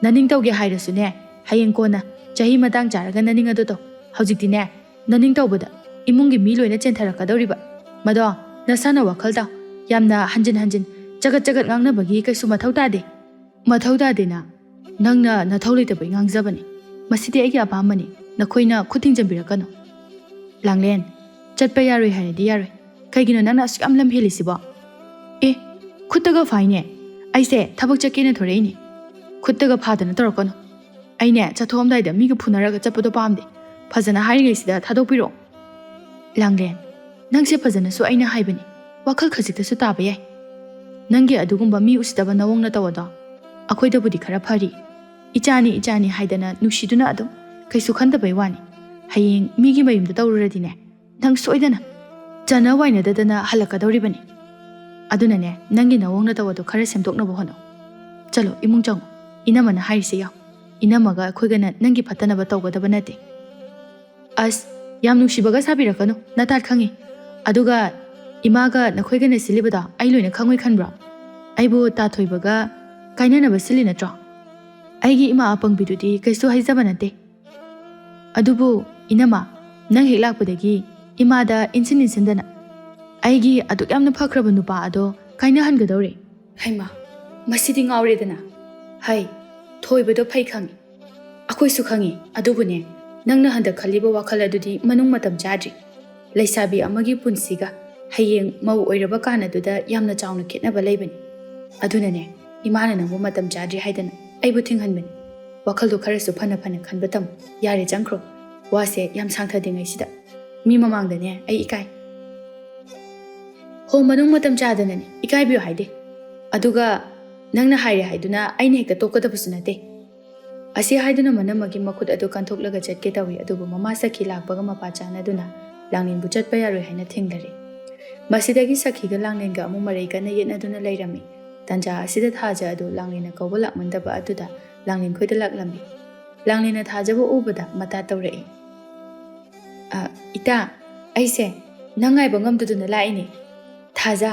ꯅꯅꯤꯡ ꯇꯧꯒꯦ ꯍꯥꯏꯔꯁꯨꯅꯦ, ꯍꯌꯦꯡ ꯀꯣꯟꯅ, ꯆꯍꯤ ꯃꯇꯥꯡ ꯆꯥꯔꯒ ꯅꯅꯤꯡ ꯑꯗꯨ ꯇꯧ꯫ ꯍꯧꯖꯤꯛꯇꯤꯅꯦ, ꯅꯅꯤꯡ ꯇꯧꯕꯗ ꯏꯃꯨꯡꯒꯤ ꯃꯤ ꯂꯣꯏꯅ ꯆꯦꯟꯊꯔꯛꯀꯗꯧꯔꯤꯕ꯫ ꯃꯗꯣ ꯅꯁꯥꯅ ꯋꯥꯈꯜ ꯇꯥꯎ꯫ ꯌꯥꯝꯅ ꯍꯟꯖꯤꯟ ꯍꯟꯖꯤꯟ ꯆꯒꯠ ꯆꯒꯠ ꯉꯥꯡꯅꯕꯒꯤ ꯀꯩꯁꯨ ꯃꯊꯧ ꯇꯥꯗꯦ꯫" "ꯃꯊꯧ ꯇꯥꯗꯦꯅ? ꯅꯪꯅ ꯅꯊꯧ ꯂꯩꯇꯕꯩ ꯉꯥꯡꯖꯕꯅꯤ꯫ ꯃꯁꯤꯗꯤ ꯑꯩꯒꯤ ꯑꯄꯥꯝꯕꯅꯤ꯫ ꯅꯈꯣꯏꯅ ꯈꯨꯠ ꯊꯤꯡꯖꯤꯟꯕꯤꯔꯛꯀꯅꯨ꯫" "ꯂꯥꯡꯂꯦꯟ, ꯆꯠꯄ ꯌꯥꯔꯣꯏ ꯍꯥꯏꯔꯗꯤ ꯌꯥꯔꯣꯏ꯫ ꯀꯩꯒꯤꯅꯣ ꯅꯪꯅ ꯑꯁꯨꯛ ꯌꯥꯝ ꯂꯝ ꯍꯦꯜꯂꯤꯁꯤꯕꯣ?" "ꯑꯦ, ꯈꯨꯠꯇꯒ ꯐꯥꯏꯅꯦ꯫ ꯑꯩꯁꯦ ꯊꯕꯛ ꯆꯠꯀꯦꯅ ꯊꯣꯔꯛꯏꯅꯦ꯫ ꯈꯨꯠꯇꯒ ꯐꯥꯗꯅ ꯇꯧꯔꯛꯀꯅꯨ꯫ ꯑꯩꯅꯦ, ꯆꯠꯊꯣꯛꯑꯝꯗꯥꯏꯗ ꯃꯤꯒ ꯐꯨꯅꯔꯒ ꯆꯠꯄꯗꯣ ꯄꯥꯝꯗꯦ꯫ ꯐꯖꯅ ꯍꯥꯏꯔꯤꯉꯩꯁꯤꯗ ꯊꯥꯗꯣꯛꯄꯤꯔꯛꯑꯣ꯫ ꯂꯥꯡꯂꯦꯟ, ꯅꯪꯁꯦ ꯐꯖꯅꯁꯨ ꯑꯩꯅ ꯍꯥꯏꯕꯅꯤ, ꯋꯥꯈꯜ ꯈꯖꯤꯛꯇꯁꯨ ꯇꯥꯕ ꯌꯥꯏ꯫ ꯅꯪꯒꯤ ꯑꯗꯨꯒꯨꯝꯕ ꯃꯤ ꯎꯁꯤꯠꯇꯕ ꯅꯋꯣꯡ ꯅꯇꯧ ꯑꯗꯣ ꯑꯩꯈꯣꯏꯗꯕꯨꯗꯤ ꯈꯔ ꯐꯔꯤ꯫ ꯏꯆꯥꯅꯤ ꯏꯆꯥꯅꯤ ꯍꯥꯏꯗꯅ ꯅꯨꯡꯁꯤꯗꯨꯅ ꯑꯗꯨꯝ ꯀꯩꯁꯨ ꯈꯟꯗꯕꯩ ꯋꯥꯅꯤ꯫ ꯍꯌꯦꯡ ꯃꯤꯒꯤ ꯃꯌꯨꯝꯗ ꯇꯧꯔꯨꯔꯗꯤꯅꯦ, ꯅꯪ ꯁꯣꯏꯗꯅ ꯆꯥꯅ ꯋꯥꯏꯅꯗꯗꯅ ꯍꯜꯂꯛꯀꯗꯧꯔꯤꯕꯅꯤ꯫ ꯑꯗꯨꯅꯅꯦ, ꯅꯪꯒꯤ ꯅꯋꯣꯡ ꯅꯇꯧ ꯑꯗꯣ ꯈꯔ ꯁꯦꯝꯗꯣꯛꯅꯕ ꯍꯣꯠꯅꯧ꯫ ꯆꯠꯂꯣ, ꯏꯃꯨꯡ ꯆꯪꯉꯣ꯫ ꯏꯅꯝꯃꯅ ꯍꯥꯏꯔꯤꯁꯦ ꯌꯥꯎ꯫ ꯏꯅꯝꯃꯒ ꯑꯩꯈꯣꯏꯒꯅ ꯅꯪꯒꯤ ꯐꯠꯇꯅꯕ ꯇꯧꯒꯗꯕ ꯅꯠꯇꯦ꯫ ꯑꯁ, ꯌꯥꯝ ꯅꯨꯡꯁꯤꯕꯒ ꯁꯥꯕꯤꯔꯛꯀꯅꯨ, ꯅꯇꯥꯠ ꯈꯪꯉꯤ꯫ ꯑꯗꯨꯒ ꯏꯃꯥꯒ ꯅꯈꯣꯏꯒꯅ ꯁꯤꯜꯂꯤꯕꯗꯣ ꯑꯩ ꯂꯣꯏꯅ ꯈꯪꯉꯣꯏ ꯈꯟꯕ꯭ꯔꯣ? ꯑꯩꯕꯨ ꯇꯥꯊꯣꯏꯕꯒ ꯀꯥꯏꯅꯅꯕ ꯁꯤꯜꯂꯤ ꯅꯠꯇ꯭ꯔꯣ? ꯑꯩꯒꯤ ꯏꯃꯥ ꯑꯄꯪꯕꯤꯗꯨꯗꯤ ꯀꯩꯁꯨ ꯍꯥꯏꯖꯕ ꯅꯠꯇꯦ꯫ ꯑꯗꯨꯕꯨ ꯏꯅꯝꯃ, ꯅꯪ ꯍꯦꯛ ꯂꯥꯛꯄꯗꯒꯤ ꯏꯃꯥꯗ ꯏꯟꯁꯤꯟ ꯏꯟꯁꯤꯟꯗꯅ ꯑꯩꯒꯤ ꯑꯗꯨꯛ ꯌꯥꯝꯅ ꯐꯈ꯭ꯔꯕ ꯅꯨꯄꯥ ꯑꯗꯣ ꯀꯥꯏꯅꯍꯟꯒꯗꯧꯔꯦ꯫ ꯍꯩꯃꯥ, ꯃꯁꯤꯗꯤ ꯉꯥꯎꯔꯦꯗꯅ꯫ ꯍꯩ, ꯊꯣꯏꯕꯗꯣ ꯐꯩ ꯈꯪꯉꯤ, ꯑꯩꯈꯣꯏꯁꯨ ꯈꯪꯉꯤ꯫ ꯑꯗꯨꯕꯨꯅꯦ, ꯅꯪꯅ ꯍꯟꯗꯛ ꯈꯜꯂꯤꯕ ꯋꯥꯈꯜ ꯑꯗꯨꯗꯤ ꯃꯅꯨꯡ ꯃꯇꯝ ꯆꯥꯗ꯭ꯔꯤ꯫ ꯂꯩꯁꯥꯕꯤ ꯑꯃꯒꯤ ꯄꯨꯟꯁꯤꯒ ꯍꯌꯦꯡ ꯃꯧ ꯑꯣꯏꯔꯕ ꯀꯥꯟ ꯑꯗꯨꯗ ꯌꯥꯝꯅ ꯆꯥꯎꯅ ꯈꯦꯠꯅꯕ ꯂꯩꯕꯅꯤ꯫ ꯑꯗꯨꯅꯅꯦ, ꯏꯃꯥꯅ ꯅꯪꯕꯨ ꯃꯇꯝ ꯆꯥꯗ꯭ꯔꯤ ꯍꯥꯏꯗꯅ ꯑꯩꯕꯨ ꯊꯤꯡꯍꯟꯕꯅꯤ꯫ ꯋꯥꯈꯜꯗꯣ ꯈꯔꯁꯨ ꯐꯅ ꯐꯅ ꯈꯟꯕ ꯇꯝꯃꯨ꯫ ꯌꯥꯔꯦ, ꯆꯪꯈ꯭ꯔꯣ꯫ ꯋꯥꯁꯦ ꯌꯥꯝ ꯁꯥꯡꯊꯗ꯭ꯔꯤꯉꯩꯁꯤꯗ꯫ ꯃꯤ ꯃꯃꯥꯡꯗꯅꯦ ꯑꯩ ꯏꯀꯥꯏ꯫ ꯍꯣ, ꯃꯅꯨꯡ ꯃꯇꯝ ꯆꯥꯗꯅꯅꯦ, ꯏꯀꯥꯏꯕꯤꯌꯨ ꯍꯥꯏꯗꯦ꯫ ꯑꯗꯨꯒ ꯅꯪꯅ ꯍꯥꯏꯔꯦ ꯍꯥꯏꯗꯨꯅ ꯑꯩꯅ ꯍꯦꯛꯇ ꯇꯣꯛꯀꯗꯕꯁꯨ ꯅꯠꯇꯦ꯫ ꯑꯁꯤ ꯍꯥꯏꯗꯨꯅ ꯃꯅꯝꯃꯒꯤ ꯃꯈꯨꯠ ꯑꯗꯨ ꯀꯟꯊꯣꯛꯂꯒ ꯆꯠꯀꯦ ꯇꯧꯏ, ꯑꯗꯨꯕꯨ ꯃꯃꯥ ꯁꯈꯤ ꯂꯥꯛꯄꯒ ꯃꯄꯥ ꯆꯥꯟꯅꯗꯨꯅ ꯂꯥꯡꯂꯦꯟꯕꯨ ꯆꯠꯄ ꯌꯥꯔꯣꯏ ꯍꯥꯏꯅ ꯊꯤꯡꯂꯔꯦ꯫ ꯃꯁꯤꯗꯒꯤ ꯁꯈꯤꯒ ꯂꯥꯡꯂꯦꯟꯒ ꯑꯃꯨꯛ ꯃꯔꯩ ꯀꯟꯅ ꯌꯦꯠꯅꯗꯨꯅ ꯂꯩꯔꯝꯃꯤ꯫ ꯇꯥꯟꯖꯥ ꯑꯁꯤꯗ ꯊꯥꯖ ꯑꯗꯨ ꯂꯥꯡꯂꯦꯟꯅ ꯀꯧꯕ ꯂꯥꯛꯃꯟꯗꯕ ꯑꯗꯨꯗ ꯂꯥꯡꯂꯦꯟ ꯈꯣꯏꯗ ꯂꯥꯛꯂꯝꯃꯤ꯫ ꯂꯥꯡꯂꯦꯟꯅ ꯊꯥꯖꯕꯨ ꯎꯕꯗ ꯃꯇꯥ ꯇꯧꯔꯛꯏ꯫ "ꯑ, ꯏꯇꯥ, ꯑꯩꯁꯦ ꯅꯪ ꯉꯥꯏꯕ ꯉꯝꯗꯗꯨꯅ ꯂꯥꯛꯏꯅꯦ꯫ ꯊꯥꯖ,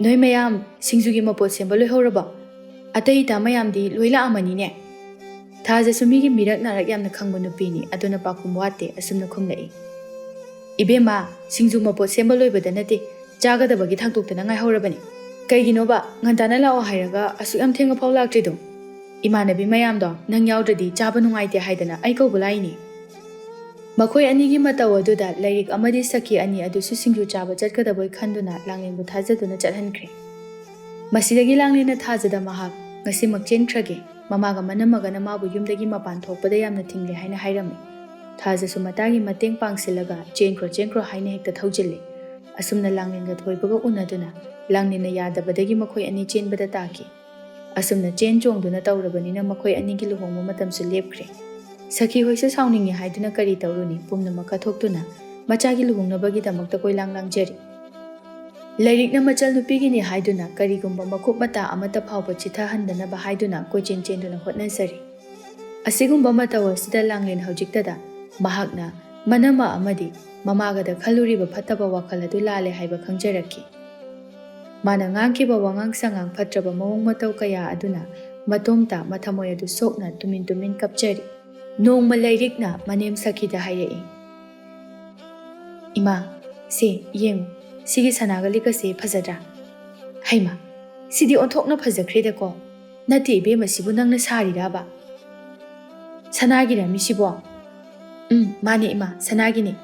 ꯅꯣꯏ ꯃꯌꯥꯝ ꯁꯤꯡꯖꯨꯒꯤ ꯃꯄꯣꯠ ꯁꯦꯝꯕ ꯂꯣꯏꯍꯧꯔꯕꯣ? ꯑꯇꯩ ꯏꯇꯥ ꯃꯌꯥꯝꯗꯤ ꯂꯣꯏ ꯂꯥꯛꯑꯝꯃꯅꯤꯅꯦ?" ꯊꯥꯖꯁꯨ ꯃꯤꯒꯤ ꯃꯤꯔꯛ ꯅꯥꯔꯛ ꯌꯥꯝꯅ ꯈꯪꯕ ꯅꯨꯄꯤꯅꯤ, ꯑꯗꯨꯅ ꯄꯥꯎꯈꯨꯝ ꯋꯥꯠꯇꯦ, ꯑꯁꯨꯝꯅ ꯈꯨꯝꯂꯛꯏ꯫ "ꯏꯕꯦꯝꯃ, ꯁꯤꯡꯖꯨ ꯃꯄꯣꯠ ꯁꯦꯝꯕ ꯂꯣꯏꯕꯗ ꯅꯠꯇꯦ, ꯆꯥꯒꯗꯕꯒꯤ ꯊꯥꯡꯇꯣꯛꯇꯅ ꯉꯥꯏꯍꯧꯔꯕꯅꯤ꯫ ꯀꯩꯒꯤꯅꯣꯕ ꯉꯟꯇꯥꯅ ꯂꯥꯛꯑꯣ ꯍꯥꯏꯔꯒ ꯑꯁꯨꯛ ꯌꯥꯝ ꯊꯦꯡꯉꯐꯥꯎ ꯂꯥꯛꯇ꯭ꯔꯤꯗꯣ? ꯏꯃꯥꯟꯅꯕꯤ ꯃꯌꯥꯝꯗꯣ ꯅꯪ ꯌꯥꯎꯗ꯭ꯔꯗꯤ ꯆꯥꯕ ꯅꯨꯡꯉꯥꯏꯇꯦ ꯍꯥꯏꯗꯅ ꯑꯩ ꯀꯧꯕ ꯂꯥꯛꯏꯅꯤ꯫" ꯃꯈꯣꯏ ꯑꯅꯤꯒꯤ ꯃꯇꯧ ꯑꯗꯨꯗ ꯂꯥꯏꯔꯤꯛ ꯑꯃꯗꯤ ꯁꯈꯤ ꯑꯅꯤ ꯑꯗꯨꯁꯨ ꯁꯤꯡꯖꯨ ꯆꯥꯕ ꯆꯠꯀꯗꯕꯣꯏ ꯈꯟꯗꯨꯅ ꯂꯥꯡꯂꯦꯟꯕꯨ ꯊꯥꯖꯗꯨꯅ ꯆꯠꯍꯟꯈ꯭ꯔꯦ꯫ ꯃꯁꯤꯗꯒꯤ ꯂꯥꯡꯂꯦꯟꯅ ꯊꯥꯖꯗ ꯃꯍꯥꯛ ꯉꯁꯤꯃꯛ ꯆꯦꯟꯈ꯭ꯔꯒꯦ, ꯃꯃꯥꯒ ꯃꯅꯝꯃꯒꯅ ꯃꯥꯕꯨ ꯌꯨꯝꯗꯒꯤ ꯃꯄꯥꯟ ꯊꯣꯛꯄꯗ ꯌꯥꯝꯅ ꯊꯤꯡꯂꯦ ꯍꯥꯏꯅ ꯍꯥꯏꯔꯝꯃꯤ꯫ ꯊꯥꯖꯁꯨ ꯃꯇꯥꯒꯤ ꯃꯇꯦꯡ ꯄꯥꯡꯁꯤꯜꯂꯒ "ꯆꯦꯟꯈ꯭ꯔꯣ, ꯆꯦꯟꯈ꯭ꯔꯣ" ꯍꯥꯏꯅ ꯍꯦꯛꯇ ꯊꯧꯖꯤꯜꯂꯤ꯫ ꯑꯁꯨꯝꯅ ꯂꯥꯡꯂꯦꯟꯒ ꯊꯣꯏꯕꯒ ꯎꯅꯗꯨꯅ ꯂꯥꯡꯂꯦꯟꯅ ꯌꯥꯗꯕꯗꯒꯤ ꯃꯈꯣꯏ ꯑꯅꯤ ꯆꯦꯟꯕꯗ ꯇꯥꯈꯤ꯫ ꯑꯁꯨꯝꯅ ꯆꯦꯟ ꯆꯣꯡꯗꯨꯅ ꯇꯧꯔꯕꯅꯤꯅ ꯃꯈꯣꯏ ꯑꯅꯤꯒꯤ ꯂꯨꯍꯣꯡꯕ ꯃꯇꯝꯁꯨ ꯂꯦꯞꯈ꯭ꯔꯦ꯫ ꯁꯈꯤ ꯍꯣꯏꯁꯨ ꯁꯥꯎꯅꯤꯡꯉꯤ ꯍꯥꯏꯗꯨꯅ ꯀꯔꯤ ꯇꯧꯔꯨꯅꯤ, ꯄꯨꯝꯅꯃꯛ ꯀꯠꯊꯣꯛꯇꯨꯅ ꯃꯆꯥꯒꯤ ꯂꯨꯍꯣꯡꯅꯕꯒꯤꯗꯃꯛꯇ ꯀꯣꯏꯂꯥꯡ ꯂꯥꯡꯖꯔꯤ꯫ ꯂꯩꯔꯤꯛꯅ ꯃꯆꯜꯅꯨꯄꯤꯒꯤꯅꯤ ꯍꯥꯏꯗꯨꯅ ꯀꯔꯤꯒꯨꯝꯕ ꯃꯀꯨꯞ ꯃꯇꯥ ꯑꯃꯠꯇ ꯐꯥꯎꯕ ꯆꯤꯊꯍꯟꯗꯅꯕ ꯍꯥꯏꯗꯨꯅ ꯀꯣꯏꯆꯦꯟ ꯆꯦꯟꯗꯨꯅ ꯍꯣꯠꯅꯖꯔꯤ꯫ ꯑꯁꯤꯒꯨꯝꯕ ꯃꯇꯧ ꯑꯁꯤꯗ ꯂꯥꯡꯂꯦꯟ ꯍꯧꯖꯤꯛꯇꯗ ꯃꯍꯥꯛꯅ ꯃꯅꯝꯃ ꯑꯃꯗꯤ ꯃꯃꯥꯒꯗ ꯈꯜꯂꯨꯔꯤꯕ ꯐꯠꯇꯕ ꯋꯥꯈꯜ ꯑꯗꯨ ꯂꯥꯜꯂꯦ ꯍꯥꯏꯕ ꯈꯪꯖꯔꯛꯈꯤ꯫ ꯃꯥꯅ ꯉꯥꯡꯈꯤꯕ ꯋꯥꯉꯥꯡ ꯁꯉꯥꯡ ꯐꯠꯇ꯭ꯔꯕ ꯃꯑꯣꯡ ꯃꯇꯧ ꯀꯌꯥ ꯑꯗꯨꯅ ꯃꯇꯣꯝꯇ ꯃꯊꯃꯣꯏ ꯑꯗꯨ ꯁꯣꯛꯅ ꯇꯨꯃꯤꯟ ꯇꯨꯃꯤꯟ ꯀꯞꯆꯔꯤ꯫ ꯅꯣꯡꯃ ꯂꯩꯔꯤꯛꯅ ꯃꯅꯦꯝ ꯁꯈꯤꯗ ꯍꯥꯏꯔꯛꯏ, "ꯏꯃꯥ, ꯁꯦ ꯌꯦꯡꯉꯨ, ꯁꯤꯒꯤ ꯁꯅꯥꯒ ꯂꯤꯛꯀꯁꯦ ꯐꯖꯗ꯭ꯔꯥ? ꯍꯩꯃꯥ, ꯁꯤꯗꯤ ꯑꯣꯟꯊꯣꯛꯅ ꯐꯖꯈ꯭ꯔꯦꯗꯀꯣ꯫ ꯅꯠꯇꯦ ꯏꯕꯦꯝꯃ, ꯁꯤꯕꯨ ꯅꯪꯅ ꯁꯥꯔꯤꯔꯕ? ꯁꯅꯥꯒꯤꯔꯃꯤ ꯁꯤꯕꯣ?" "ꯎꯝ, ꯃꯥꯅꯦ ꯏꯃꯥ, ꯁꯅꯥꯒꯤꯅꯦ꯫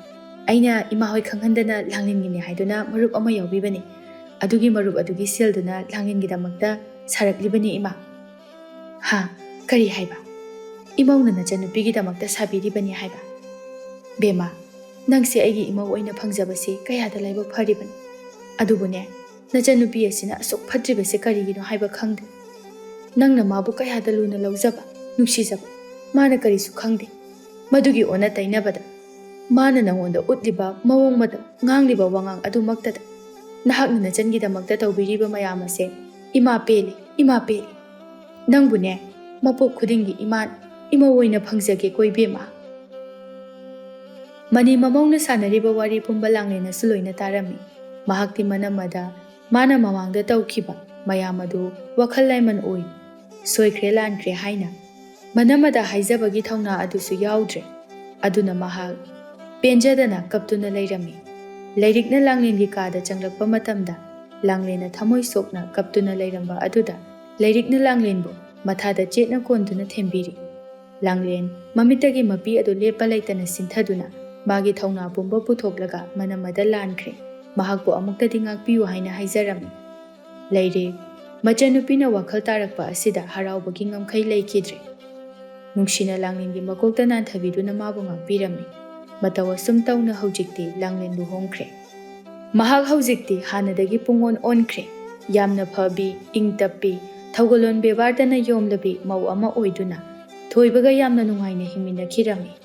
ꯑꯩꯅ ꯏꯃꯥ ꯍꯣꯏ ꯈꯪꯍꯟꯗꯅ ꯂꯥꯡꯂꯦꯟꯒꯤꯅꯦ ꯍꯥꯏꯗꯨꯅ ꯃꯔꯨꯞ ꯑꯃ ꯌꯥꯎꯕꯤꯕꯅꯦ꯫ ꯑꯗꯨꯒꯤ ꯃꯔꯨꯞ ꯑꯗꯨꯒꯤ ꯁꯦꯜꯗꯨꯅ ꯂꯥꯡꯂꯦꯟꯒꯤꯗꯃꯛꯇ ꯁꯥꯔꯛꯂꯤꯕꯅꯦ ꯏꯃꯥ꯫" "ꯍꯥ? ꯀꯔꯤ ꯍꯥꯏꯕ? ꯏꯃꯧꯅ ꯅꯆꯟꯅꯨꯄꯤꯒꯤꯗꯃꯛꯇ ꯁꯥꯕꯤꯔꯤꯕꯅꯤ ꯍꯥꯏꯕ? ꯕꯦꯝꯃ, ꯅꯪꯁꯦ ꯑꯩꯒꯤ ꯏꯃꯧ ꯑꯣꯏꯅ ꯐꯪꯖꯕꯁꯦ ꯀꯌꯥꯗ ꯂꯥꯏꯕꯛ ꯐꯔꯤꯕꯅꯤ꯫ ꯑꯗꯨꯕꯨꯅꯦ, ꯅꯆꯟꯅꯨꯄꯤ ꯑꯁꯤꯅ ꯑꯁꯨꯛ ꯐꯠꯇ꯭ꯔꯤꯕꯁꯦ ꯀꯔꯤꯒꯤꯅꯣ ꯍꯥꯏꯕ ꯈꯪꯗꯦ꯫ ꯅꯪꯅ ꯃꯥꯕꯨ ꯀꯌꯥꯗ ꯂꯨꯅ ꯂꯧꯖꯕ, ꯅꯨꯡꯁꯤꯖꯕ, ꯃꯥꯅ ꯀꯔꯤꯁꯨ ꯈꯪꯗꯦ꯫ ꯃꯗꯨꯒꯤ ꯑꯣꯟꯅ ꯇꯩꯅꯕꯗ ꯃꯥꯅ ꯅꯉꯣꯟꯗ ꯎꯠꯂꯤꯕ ꯃꯑꯣꯡ ꯃꯇꯧ, ꯉꯥꯡꯂꯤꯕ ꯋꯥꯉꯥꯡ ꯑꯗꯨꯃꯛꯇꯗ ꯅꯍꯥꯛꯅ ꯅꯆꯟꯒꯤꯗꯃꯛꯇ ꯇꯧꯕꯤꯔꯤꯕ ꯃꯌꯥꯝ ꯑꯁꯦ ꯏꯃꯥ ꯄꯦꯜꯂꯦ, ꯏꯃꯥ ꯄꯦꯜꯂꯦ꯫ ꯅꯪꯕꯨꯅꯦ ꯃꯄꯣꯛ ꯈꯨꯗꯤꯡꯒꯤ ꯏꯃꯥꯅ ꯏꯃꯧ ꯑꯣꯏꯅ ꯐꯪꯖꯒꯦꯀꯣ ꯏꯕꯦꯝꯃ꯫" ꯃꯅꯤ ꯃꯃꯧꯅ ꯁꯥꯟꯅꯔꯤꯕ ꯋꯥꯔꯤ ꯄꯨꯝꯕ ꯂꯥꯡꯂꯦꯟꯅꯁꯨ ꯂꯣꯏꯅ ꯇꯥꯔꯝꯃꯤ꯫ ꯃꯍꯥꯛꯇꯤ ꯃꯅꯝꯃꯗ ꯃꯥꯅ ꯃꯃꯥꯡꯗ ꯇꯧꯈꯤꯕ ꯃꯌꯥꯝ ꯑꯗꯨ ꯋꯥꯈꯜ ꯂꯥꯏꯃꯟ ꯑꯣꯏ꯫ ꯁꯣꯏꯈ꯭ꯔꯦ ꯂꯥꯟꯈ꯭ꯔꯦ ꯍꯥꯏꯅ ꯃꯅꯝꯃꯗ ꯍꯥꯏꯖꯕꯒꯤ ꯊꯧꯅꯥ ꯑꯗꯨꯁꯨ ꯌꯥꯎꯗ꯭ꯔꯦ꯫ ꯑꯗꯨꯅ ꯃꯍꯥꯛ ꯄꯦꯟꯖꯗꯅ ꯀꯞꯇꯨꯅ ꯂꯩꯔꯝꯃꯤ꯫ ꯂꯩꯔꯤꯛꯅ ꯂꯥꯡꯂꯦꯟꯒꯤ ꯀꯥꯗ ꯆꯪꯂꯛꯄ ꯃꯇꯝꯗ ꯂꯥꯡꯂꯦꯟꯅ ꯊꯃꯣꯏ ꯁꯣꯛꯅ ꯀꯞꯇꯨꯅ ꯂꯩꯔꯝꯕ ꯑꯗꯨꯗ ꯂꯩꯔꯤꯛꯅ ꯂꯥꯡꯂꯦꯟꯕꯨ ꯃꯊꯥꯗ ꯆꯦꯠꯅ ꯀꯣꯟꯗꯨꯅ ꯊꯦꯝꯕꯤꯔꯤ꯫ ꯂꯥꯡꯂꯦꯟ ꯃꯃꯤꯠꯇꯒꯤ ꯃꯄꯤ ꯑꯗꯨ ꯂꯦꯞꯄ ꯂꯩꯇꯅ ꯁꯤꯟꯊꯗꯨꯅ ꯃꯥꯒꯤ ꯊꯧꯅꯥ ꯄꯨꯝꯕ ꯄꯨꯊꯣꯛꯂꯒ ꯃꯅꯝꯃꯗ ꯂꯥꯟꯈ꯭ꯔꯦ꯫ ꯃꯍꯥꯛꯄꯨ ꯑꯃꯨꯛꯇꯗꯤ ꯉꯥꯛꯄꯤꯌꯨ ꯍꯥꯏꯅ ꯍꯥꯏꯖꯔꯝꯃꯤ꯫ ꯂꯩꯔꯤꯛ ꯃꯆꯟꯅꯨꯄꯤꯅ ꯋꯥꯈꯜ ꯇꯥꯔꯛꯄ ꯑꯁꯤꯗ ꯍꯔꯥꯎꯕꯒꯤ ꯉꯝꯈꯩ ꯂꯩꯈꯤꯗ꯭ꯔꯦ꯫ ꯅꯨꯡꯁꯤꯅ ꯂꯥꯡꯂꯦꯟꯒꯤ ꯃꯀꯣꯛꯇ ꯅꯥꯟꯊꯕꯤꯗꯨꯅ ꯃꯥꯕꯨ ꯉꯥꯛꯄꯤꯔꯝꯃꯤ꯫ ꯃꯇꯧ ꯑꯁꯨꯝ ꯇꯧꯅ ꯍꯧꯖꯤꯛꯇꯤ ꯂꯥꯡꯂꯦꯟ ꯂꯨꯍꯣꯡꯈ꯭ꯔꯦ꯫ ꯃꯍꯥꯛ ꯍꯧꯖꯤꯛꯇꯤ ꯍꯥꯟꯅꯗꯒꯤ ꯄꯨꯡꯑꯣꯟ ꯑꯣꯟꯈ꯭ꯔꯦ꯫ ꯌꯥꯝꯅ ꯐꯕꯤ, ꯏꯪ ꯇꯞꯄꯤ, ꯊꯧꯒꯜꯂꯣꯟ ꯕꯦꯕꯥꯔꯗꯅ ꯌꯣꯝꯂꯕꯤ ꯃꯧ ꯑꯃ ꯑꯣꯏꯗꯨꯅ ꯊꯣꯏꯕꯒ ꯌꯥꯝꯅ ꯅꯨꯡꯉꯥꯏꯅ ꯍꯤꯡꯃꯤꯟꯅꯈꯤꯔꯝꯃꯤ꯫